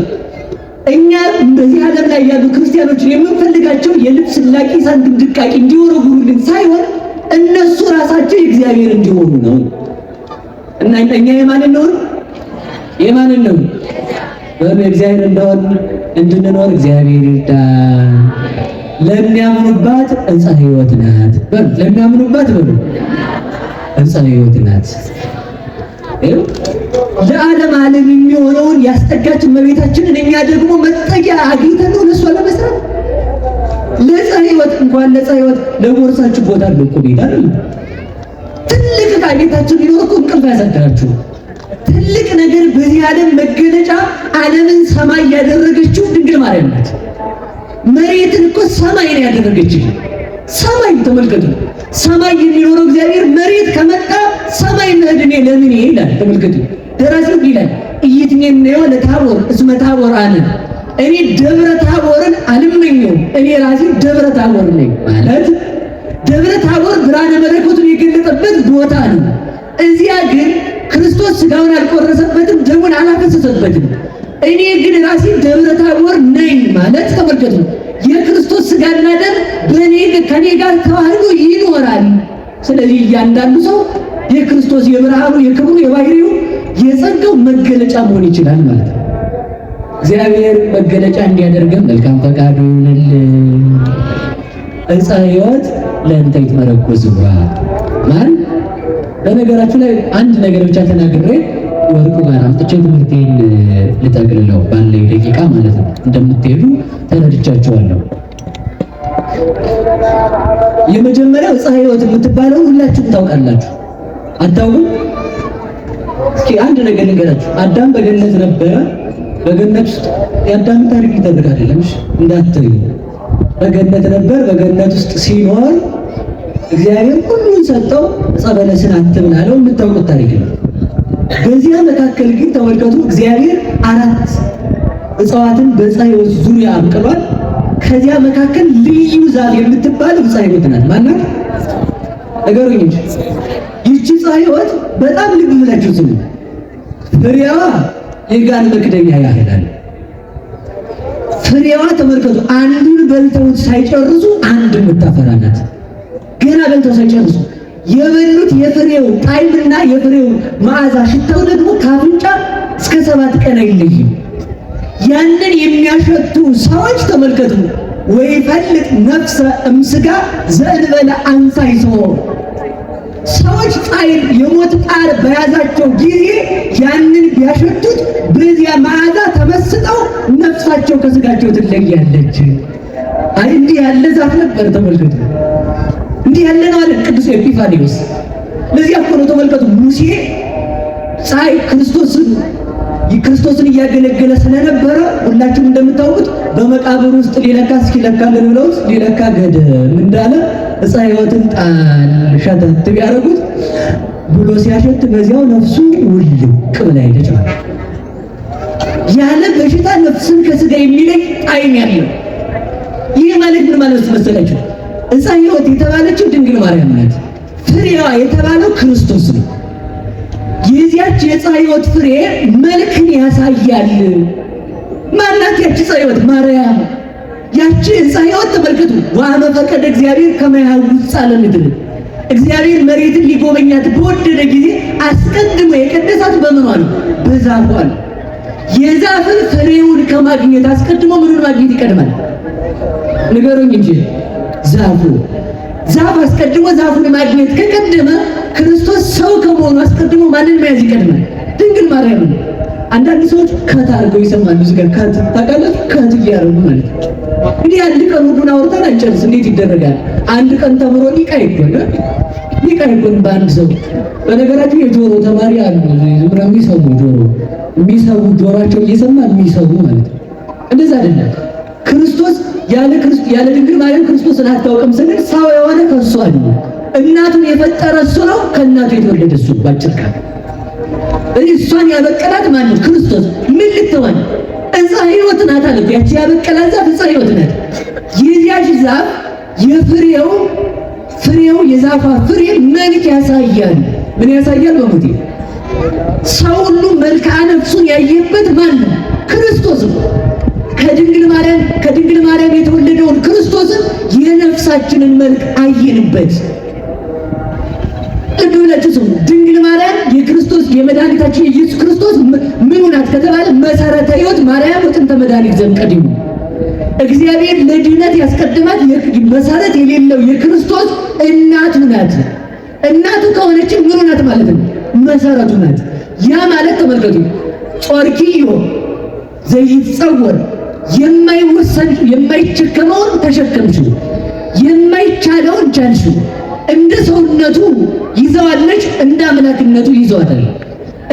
እኛ በዚህ ዓለም ላይ ያሉ ክርስቲያኖችን የምንፈልጋቸው የልብስ ላቂ ሳንቲም ድቃቂ እንዲወረውሩልን ሳይሆን እነሱ ራሳቸው የእግዚአብሔር እንዲሆኑ ነው። እና እኛ የማንን ነው? የማንን ነው? በእግዚአብሔር እንደሆን እንድንኖር እግዚአብሔር ይርዳን። ለሚያምኑባት ዕፀ ሕይወት ናት። በሉ ለሚያምኑባት በሉ ዕፀ ሕይወት ናት። ለዓለም ዓለም የሚሆነውን ያስጠጋችን እመቤታችንን እኛ ደግሞ መጠጊያ አግኝተን ነው ለእሷ ለመስራት ለዕፀ ሕይወት እንኳን ለዕፀ ሕይወት ለጎርሳችሁ ቦታ አለው እኮ ቤት አይደል? ትልቅ ዕቃ ቤታችሁ ቢኖር እኮ እንቅልፍ አያሳድራችሁ። ትልቅ ነገር በዚህ ዓለም መገለጫ ዓለምን ሰማይ ያደረገችው ድንግል ማርያም ናት። መሬትን እኮ ሰማይ ነው ያደረገችው። ሰማይ ተመልከቱ፣ ሰማይ የሚኖረው እግዚአብሔር መሬት ከመጣ ሰማይ መሄድ እኔ ለምን ይላል። ተመልከቱ፣ ደራሲው ይላል ኢይትሜነዮ ለታቦር እስመ ታቦር አነ፣ እኔ ደብረ ታቦርን አልመኘውም፣ እኔ ራሴ ደብረ ታቦር ነኝ ማለት ደብረ ታቦር ብርሃነ መለኮቱን የገለጠበት ቦታ ነው። እዚያ ግን ክርስቶስ ስጋውን አልቆረሰበትም፣ ደሙን አላፈሰሰበትም። እኔ ግን ራሴ ደብረ ታቦር ነኝ ማለት ተመልከቱ፣ የክርስቶስ ስጋና ደም በእኔ ከኔ ጋር ተዋህዶ ይኖራል። ስለዚህ እያንዳንዱ ሰው የክርስቶስ የብርሃኑ የክብሩ የባህሪው የጸጋው መገለጫ መሆን ይችላል ማለት ነው። እግዚአብሔር መገለጫ እንዲያደርገን መልካም ፈቃዱ ይሁንልን። ዕፀ ሕይወት ለእንተ ይትመረኮዝዋ ማን። በነገራችሁ ላይ አንድ ነገር ብቻ ተናግሬ ወርቁ ጋር አምጥቼ ትምህርቴን ልጠቅልለው ባለኝ ደቂቃ ማለት ነው። እንደምትሄዱ ተረድቻችኋለሁ። የመጀመሪያው ዕፀ ሕይወት የምትባለው ሁላችሁም ታውቃላችሁ። አታውቁም? እስኪ አንድ ነገር ልንገራችሁ። አዳም በገነት ነበረ። በገነት ውስጥ የአዳምን ታሪክ ሊተርክ አይደለም፣ እሺ እንዳትዩ። በገነት ነበር። በገነት ውስጥ ሲኖር እግዚአብሔር ሁሉን ሰጠው፣ ዕፀ በለስን አትብላ አለው። የምታውቁት ታሪክ ነው። በዚያ መካከል ግን ተመልከቱ፣ እግዚአብሔር አራት እጽዋትን በዕፀ ሕይወት ዙሪያ አብቅሏል። ከዚያ መካከል ልዩ ዛፍ የምትባለው ዕፀ ሕይወት ናት። ማናት? ንገሩኝ እንጂ። ይቺ ዕፀ ሕይወት በጣም ልብ ብላችሁ ስሙ። ፍሬዋ የጋን መክደኛ ያህላል። ፍሬዋ ተመልከቱ፣ አንዱን በልተውት ሳይጨርሱ አንድ የምታፈራ ናት። ገና በልተው ሳይጨርሱ የበሉት የፍሬው ጣዕምና የፍሬው መዓዛ ሽታው ደግሞ ካፍንጫ እስከ 7 ቀን አይለይም። ያንን የሚያሸቱ ሰዎች ተመልከቱ፣ ወይፈልጥ ነፍሰ እምስጋ ዘእንበለ አንሳይሶ። ሰዎች ጣዕም የሞት ጣር በያዛቸው ጊዜ ያንን ቢያሸቱት በዚያ መዓዛ ተመስጠው ነፍሳቸው ከስጋቸው ትለያለች። አይ እንዲህ ያለ ዛፍ ነበር ተመልከቱ። እንዲህ ያለ ነው አለ ቅዱስ ኤጲፋኒዎስ። ለዚያ እኮ ነው ተመልከቱ፣ ሙሴ ፀሐይ ክርስቶስን እያገለገለ ስለነበረ ሁላችሁም እንደምታውቁት በመቃብር ውስጥ ሊለካ እስኪለካልን ብለውት ሊለካ ገደም እንዳለ ዕፀ ሕይወትን ጣል ሸተት ቢያደርጉት ብሎ ሲያሸት በዚያው ነፍሱ ውልቅ ብላ ሄደች ማለት። ያለ በሽታ ነፍስን ከስጋ የሚለይ ጣዕም ያለው። ይህ ማለት ምን ማለት መሰላችሁ? ዕፀ ሕይወት የተባለችው ድንግል ማርያም ናት። ፍሬዋ የተባለው ክርስቶስ ነው። የዚያች የዕፀ ሕይወት ፍሬ መልክን ያሳያል። ማናት ያቺ ዕፀ ሕይወት? ማርያም። ያቺ ዕፀ ሕይወት ተመልከቱ፣ ወአመ ፈቀደ እግዚአብሔር ከመ ያሐውፃ ለምድር። እግዚአብሔር መሬትን ሊጎበኛት በወደደ ጊዜ አስቀድሞ የቀደሳት በምኗ ነው? በዛፏ ነው። የዛፍን ፍሬውን ከማግኘት አስቀድሞ ምኑን ማግኘት ይቀድማል? ንገሩኝ እንጂ። ዛፉ። ዛፍ አስቀድሞ ዛፉን ማግኘት ከቀደመ ክርስቶስ ሰው ከመሆኑ አስቀድሞ ማንን መያዝ ይቀድማል? ድንግል ማርያም። አንዳንድ ሰዎች cut አድርገው ይሰማሉ። እዚህ ጋር cut ታውቃላችሁ? cut እያደረጉ ማለት ነው። እንግዲህ አንድ ቀን ሁሉን አውርተን አንጨርስ። እንዴት ይደረጋል? አንድ ቀን ተምሮ ሊቅ አይኮን፣ ሊቅ አይኮን በአንድ ሰው። በነገራችሁ የጆሮ ተማሪ አሉ። ዝም ብለው የሚሰሙ ጆሮ የሚሰሙ ጆሯቸው እየሰማ የሚሰሙ ማለት ነው። እንደዛ አይደለም። ክርስቶስ ያለ ክርስቶስ ያለ ድንግል ማርያም ክርስቶስን አታውቅም ስንል ሰው የሆነ ከእሷ ነው። እናቱን የፈጠረ እሱ ነው። ከእናቱ የተወለደ እሱ ባጭር ቃል። እሷን ያበቀላት ማን ነው? ክርስቶስ። ምን ልትሆን? ዕፀ ሕይወት ናት አለ። ያቺ ያበቀላት ዛፍ ዕፀ ሕይወት ናት። የዚያች ዛፍ የፍሬው ፍሬው የዛፏ ፍሬ መልክ ያሳያል። ምን ያሳያል? በሞቴ ሰው ሁሉ መልክዓ ነፍሱን ያየበት ማን ነው? ክርስቶስ ነው። ከድንግል ማርያም የተወለደውን ክርስቶስን የነፍሳችንን መልክ አየንበት። ልብ ብላችሁ ስሙ። ድንግል ማርያም የክርስቶስ የመድኃኒታችን የኢየሱስ ክርስቶስ ምኑ ናት ከተባለ መሰረተ ሕይወት ማርያም ወጥንተ መድኃኒት ዘእምቀዲሙ። እግዚአብሔር ለድነት ያስቀድማት መሰረት የሌለው የክርስቶስ እናቱ ናት። እናቱ ከሆነች ምኑ ናት ማለት ነው? መሰረቱ ናት። ያ ማለት ተመልከቱ፣ ጾርኪዮ ዘይጸወር የማይወሰድ የማይቸከመውን ተሸከምሽው፣ የማይቻለውን ቻልሽው። እንደ ሰውነቱ ይዘዋለች፣ እንደ አምላክነቱ ይዘዋታል።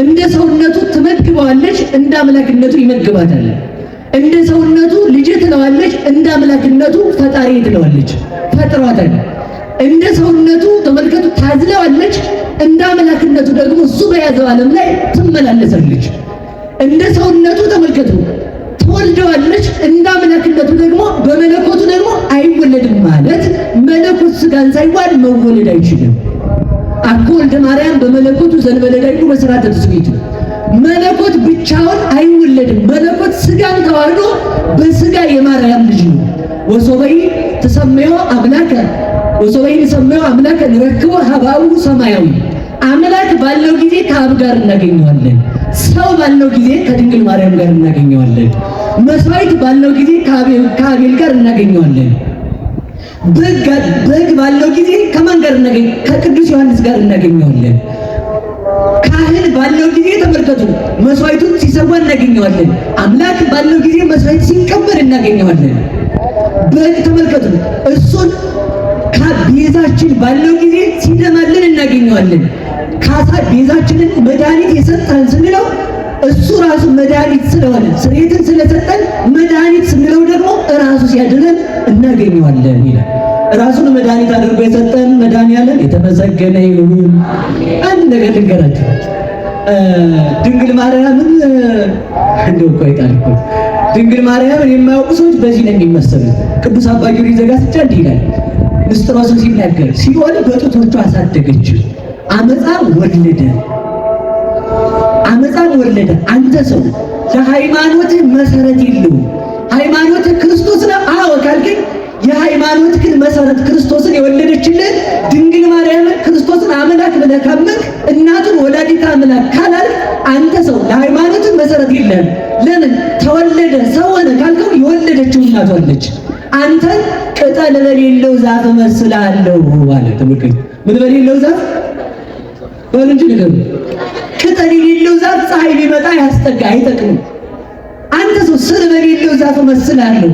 እንደ ሰውነቱ ትመግበዋለች፣ እንደ አምላክነቱ ይመግባታል። እንደ ሰውነቱ ልጅ ትለዋለች፣ እንደ አምላክነቱ ፈጣሪ ትለዋለች፣ ፈጥሯታል። እንደ ሰውነቱ ተመልከቱ ታዝለዋለች፣ እንደ አምላክነቱ ደግሞ እሱ በያዘው ዓለም ላይ ትመላለሳለች። እንደ ሰውነቱ ተመልከቱ ትወልደዋለች፣ እንደ አምላክነቱ ደግሞ በመለኮቱ ደግሞ አይወለድም ማለት መለኮት ስጋን ሳይዋሃድ መወለድ አይችልም። አኮ ወልደ ማርያም በመለኮቱ ዘእንበለ ዳይኑ በሥርዓተ ትስብእቱ። መለኮት ብቻውን አይወለድም። መለኮት ስጋን ተዋህዶ በስጋ የማርያም ልጅ ነው። ወሶበይ ተሰመዮ አምላከ ወሶበይ ተሰመዮ አምላከ ንረክቦ ሀባው ሰማያዊ። አምላክ ባለው ጊዜ ከአብ ጋር እናገኘዋለን። ሰው ባለው ጊዜ ከድንግል ማርያም ጋር እናገኘዋለን። መስዋዕት ባለው ጊዜ ከአቤል ጋር እናገኘዋለን። በግ ባለው ጊዜ ከማን ጋር እናገኝ? ከቅዱስ ዮሐንስ ጋር እናገኘዋለን። ካህን ባለው ጊዜ ተመልከቱ፣ መስዋዕቱን ሲሰዋ እናገኘዋለን። አምላክ ባለው ጊዜ መስዋዕት ሲቀበል እናገኘዋለን። በግ ተመልከቱ፣ እሱን ቤዛችን ባለው ጊዜ ሲደማልን እናገኘዋለን። ካሳ ቤዛችንን መድኃኒት የሰጠን ስንለው እሱ ራሱ መድኃኒት ስለሆነ ስርየትን ስለሰጠን መድኃኒት ስንለው ደግሞ ራሱ ሲያድነን እናገኘዋለን ይላል። ራሱን መድኃኒት አድርጎ የሰጠን መድኃኒዓለም የተመሰገነ ይሁን። አንድ ነገር ልንገራችሁ። ድንግል ማርያምን እንደው እኮ አይጣል እኮ ድንግል ማርያምን የማያውቁ ሰዎች በዚህ ነው የሚመሰሉት። ቅዱስ አባ ጊዮርጊስ ዘጋስጫ እንዲህ ይላል ንስጥሮስን ሲናገር፣ ሲኦል በጡቶቹ አሳደገችው፣ አመፃን ወለደ፣ አመፃን ወለደ። አንተ ሰው ለሃይማኖትህ መሰረት የለውም። ሃይማኖትህ ክርስቶስ ነው። አዎ ካልከኝ የሃይማኖትህን መሰረት ክርስቶስን የወለደችልን ድንግል ማርያምን ክርስቶስን አምላክ ብለህ ካመንክ እናቱን ወላዲተ አምላክ ካላልክ አንተ ሰው ለሃይማኖትህ መሰረት የለህም። ለምን ተወለደ ሰው ሆነ ካልከው የወለደችው እናቱ አለች። አንተን ቅጠል በሌለው ዛፍ እመስልሃለሁ አለ። ተመልከቱ፣ ምን በሌለው ዛፍ በሉ እንጂ ንገሩ። ቅጠል የሌለው ዛፍ ፀሐይ ቢመጣ ያስጠጋ አይጠቅምም። አንተ ሰው ስር በሌለው ዛፍ እመስልሃለሁ።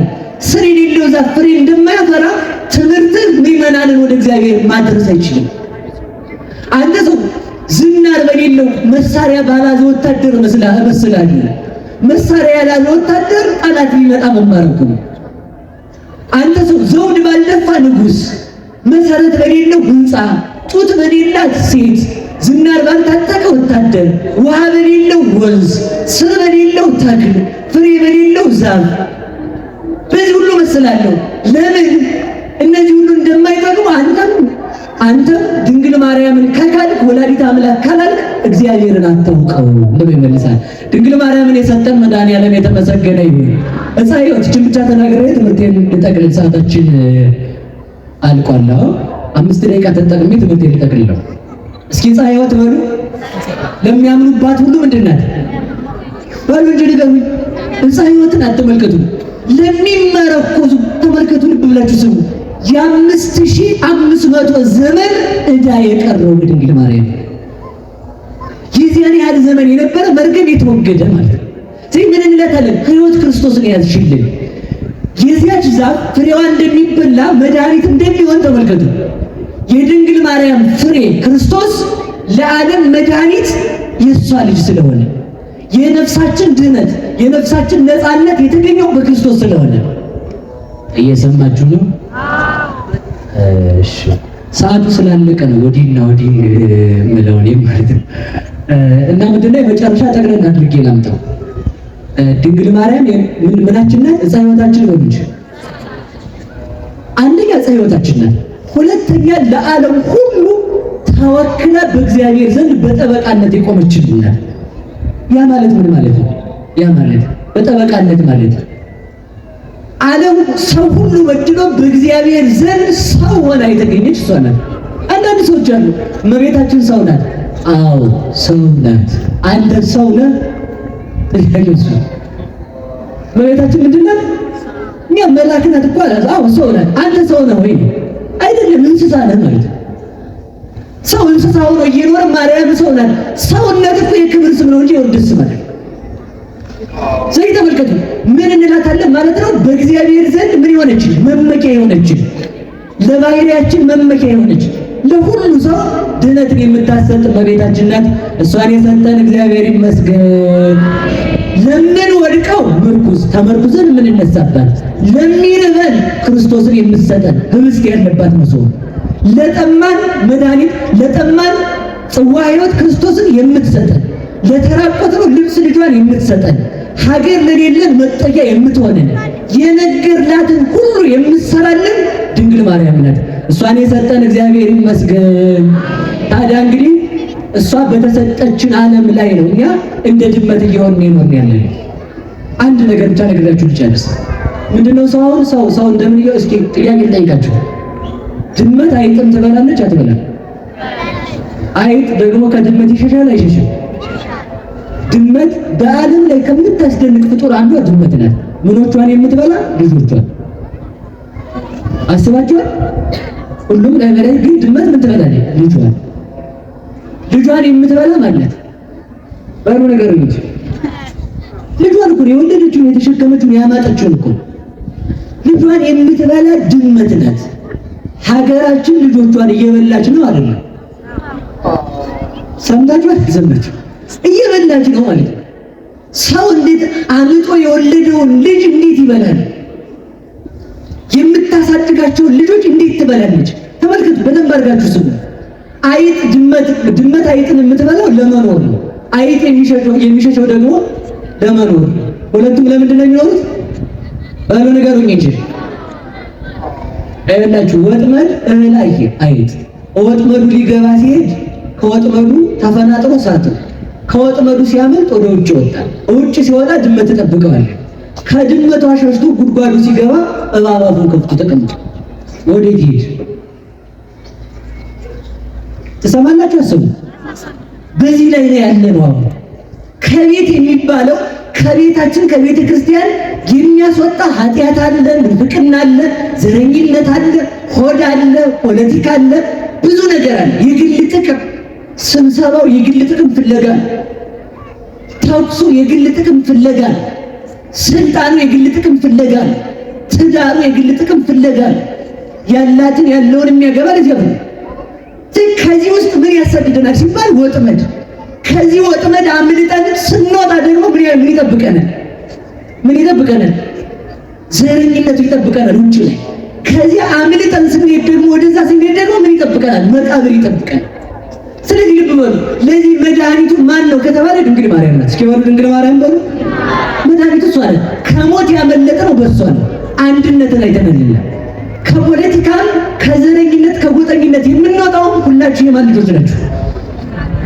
ስር የሌለው ዛፍ ፍሬ እንደማያፈራ ትምህርትህ ምዕመናንን ወደ እግዚአብሔር ማድረስ አይችልም። አንተ ሰው ዝናር በሌለው መሳሪያ ባላዘ ወታደር እመስልሃለሁ። መሳሪያ ያላዘ ወታደር ጠላት ቢመጣ መማረኩ ነው። አንተ ሰው ዘውድ ባልደፋ ንጉሥ፣ መሰረት በሌለው ሕንፃ፣ ጡት በሌላት ሴት፣ ዝናር ባልታጠቀ ወታደር፣ ውሃ በሌለው ወንዝ፣ ስር በሌለው ተክል፣ ፍሬ በሌለው ዛፍ በዚህ ሁሉ መስላለሁ። ለምን እነዚህ ሁሉ እንደማይጠቅሙ አንተም ድንግል ማርያምን ከካልክ ወላዲተ አምላክ ካላልክ እግዚአብሔርን አታውቀው ብሎ ይመልሳል። ድንግል ማርያምን የሰጠን መድኃኒዓለም የተመሰገነ ይሁን። ዕፀ ሕይወት ይህችን ብቻ ተናግሬ ትምህርቴን ልጠቅልል፣ ሰዓታችን አልቋል። 5 ደቂቃ ተጠቅሜ ትምህርቴን ልጠቅልል ነው። እስኪ ዕፀ ሕይወት በሉ። ለሚያምኑባት ሁሉ ምንድን ናት? በሉ እንጂ ንገሩኝ። ዕፀ ሕይወትን አትመልከቱ፣ ለሚመረኮዙ ተመልከቱ። ልብ ብላችሁ ስሙ። የ5500 ዘመን ዕዳ የቀረው በድንግል ማርያም የዚያን ያህል ዘመን የነበረ መርገም የተወገደ ማለት ነው። ስለዚህ ምን እንላታለን? ሕይወት ክርስቶስን ያዝሽልን። የዚያች ዛፍ ፍሬዋ እንደሚበላ መድኃኒት እንደሚሆን ተመልከቱ። የድንግል ማርያም ፍሬ ክርስቶስ ለዓለም መድኃኒት የእሷ ልጅ ስለሆነ የነፍሳችን ድነት የነፍሳችን ነፃነት የተገኘው በክርስቶስ ስለሆነ እየሰማችሁ ነው? እሺ፣ ሰዓቱ ስላለቀ ነው ወዲህና ወዲህ የምለው እኔም ማለት ነው። እና ምንድነው የመጨረሻ ጠቅለል አድርጌ ላምጣው። ድንግል ማርያም ምናችን ናት? ዕፀ ሕይወታችን ነው እንጂ አንደኛ ዕፀ ሕይወታችን ናት። ሁለተኛ ለዓለም ሁሉ ተወክላ በእግዚአብሔር ዘንድ በጠበቃነት የቆመችልን ናት። ያ ማለት ምን ማለት ነው? ያ ማለት በጠበቃነት ማለት ዓለም ሰው ሁሉ በድሎ በእግዚአብሔር ዘንድ ሰው ሆና የተገኘች እሷ ናት። አንዳንድ ሰዎች አሉ እመቤታችን ሰው ናት። አዎ ሰው ናት። አንተ ሰው ነህ? ጥያቄው እሱ። እመቤታችን ምንድን ናት? እኛ መልአክ ናት እኮ አላት። አዎ ሰው ናት። አንተ ሰው ነህ ወይ? አይደለም፣ እንስሳ ነህ ማለት ነው። ሰው እንስሳ ሆኖ እየኖረ ማርያም ሰው ናት። ሰውነት እኮ የክብር ስም ነው እንጂ የውርደት ስም አይደለም። ስለዚህ ተመልከቱ፣ ምን እንላታለን ማለት ነው? በእግዚአብሔር ዘንድ ምን የሆነች መመኪያ የሆነች፣ ለባህሪያችን መመኪያ የሆነች፣ ለሁሉ ሰው ድነትን የምታሰጥ እመቤታችን ናት። እሷን የሰጠን እግዚአብሔር ይመስገን። ለምንወድቀው ምርኩዝ ተመርኩዘን የምንነሳባት፣ ለሚርበን ክርስቶስን የምትሰጠን ህብስት ያለባት መሶብ፣ ለጠማን መድኃኒት፣ ለጠማን ጽዋ ሕይወት ክርስቶስን የምትሰጠን፣ ለተራቆትነው ልብስ ልጇን የምትሰጠን፣ ሀገር ለሌለን መጠጊያ የምትሆነን፣ የነገርላትን ሁሉ የምትሰራልን ድንግል ማርያም ናት። እሷን የሰጠን እግዚአብሔር ይመስገን። ታዲያ እንግዲህ እሷ በተሰጠችን ዓለም ላይ ነው እኛ እንደ ድመት እየሆንን የኖርን ያለን። አንድ ነገር ብቻ ነግራችሁ ልጨርስ። ምንድነው ሰው አሁን ሰው ሰው እንደምን እስኪ ጥያቄ ልጠይቃችሁ። ድመት አይጥም ትበላለች አትበላም? አይጥ ደግሞ ከድመት ይሸሻል አይሸሽም? ድመት በዓለም ላይ ከምታስደንቅ ፍጡር አንዷ ድመት ናት። ምኖቿን የምትበላ ልጆቿን። አስባችኋል? ሁሉም ላይ በላይ ግን ድመት ምን ትበላለች? ልጇን። ልጇን የምትበላ ማለት በሉ ነገር እንጂ ልጇን እኮ የወለደችውን የተሸከመችውን ያማጠችውን እኮ ልጇን የምትበላ ድመት ናት። ሀገራችን ልጆቿን እየበላች ነው አይደለም? ሰምታችኋል? ሰምታችሁ እየበላች ነው ማለት ነው። ሰው እንዴት አምጦ የወለደውን ልጅ እንዴት ይበላል? የምታሳድጋቸውን ልጆች እንዴት ትበላለች? ተመልከቱ፣ በደንብ አድርጋችሁ ስሙ። አይጥ ድመት ድመት አይጥን የምትበላው ለመኖር ነው። አይጥ የሚሸሸው ደግሞ ለመኖር ነው። ሁለቱም ለምንድን ነው የሚኖሩት? በሉ ንገሩኝ እንጂ አይበላችሁ። ወጥመድ እህል አየ አይጥ ወጥመዱ ሊገባ ሲሄድ ከወጥመዱ ተፈናጥሮ ሳተ። ከወጥመዱ ሲያመልጥ ወደ ውጭ ወጣ። ውጭ ሲወጣ ድመት ተጠብቀዋል። ከድመቷ ሸሽቶ ጉድጓዱ ሲገባ እባብ አፉን ከፍቶ ተቀምጦ ወዴት ይሄድ? ትሰማላችሁ? አስቡ። በዚህ ላይ ነው ያለነው አሁን። ከቤት የሚባለው ከቤታችን ከቤተ ክርስቲያን የሚያስወጣ ኃጢአት አለ፣ ምንፍቅና አለ፣ ዘረኝነት አለ፣ ሆድ አለ፣ ፖለቲካ አለ፣ ብዙ ነገር አለ። የግል ጥቅም ስብሰባው የግል ጥቅም ፍለጋ ነው። ተኩሱ የግል ጥቅም ፍለጋ ነው። ስልጣኑ የግል ጥቅም ፍለጋ ነው። ትዳሩ የግል ጥቅም ፍለጋ ነው። ያላትን ያለውን የሚያገባ ለዚያ ነው። ከዚህ ውስጥ ምን ያሳድደናል ሲባል ወጥመድ። ከዚህ ወጥመድ አምልጠን ስንወጣ ደግሞ ምን ይጠብቀናል? ምን ይጠብቀናል? ዘረኝነቱ ይጠብቀናል ውጭ ላይ። ከዚህ አምልጠን ስንሄድ ደግሞ ወደዛ ስንሄድ ደግሞ ምን ይጠብቀናል? መቃብር ይጠብቀናል። ስለዚህ ልብ በሉ። ለዚህ መድኃኒቱ ማን ነው ከተባለ ድንግል ማርያም ናት። እስኪ በሉ ድንግል ማርያም በሉ። መድኃኒቱ እሷ ናት። ከሞት ያመለጠ ነው በእሷ ነው። አንድነትን አይተናልና ከፖለቲካም ከዘረኝነት ከጎጠኝነት የምንወጣው ሁላችሁ የማን ልጆች ናችሁ?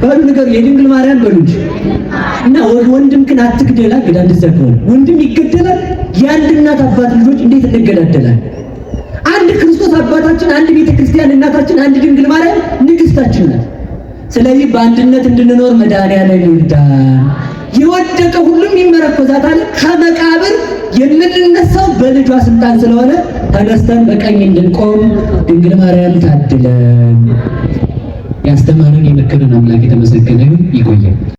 በሉ ንገሩ፣ የድንግል ማርያም በሉ እንጂ። እና ወንድምክን አትግደላ። ግዳ እንደዛ ከሆነ ወንድም ይገደላል። የአንድ እናት አባት ልጆች እንዴት እንገዳደላለን? አንድ ክርስቶስ አባታችን፣ አንድ ቤተ ክርስቲያን እናታችን፣ አንድ ድንግል ማርያም ንግስታችን ናት። ስለዚህ በአንድነት እንድንኖር መድኃኒዓለም ይርዳን። የወደቀ ሁሉም ይመረኮዛታል። ከመቃብር የምንነሳው በልጇ ስልጣን ስለሆነ ተነስተን በቀኝ እንድንቆም ድንግል ማርያም ታድለን። ያስተማረን የመከረን አምላክ የተመሰገነ ይሁን። ይቆያል።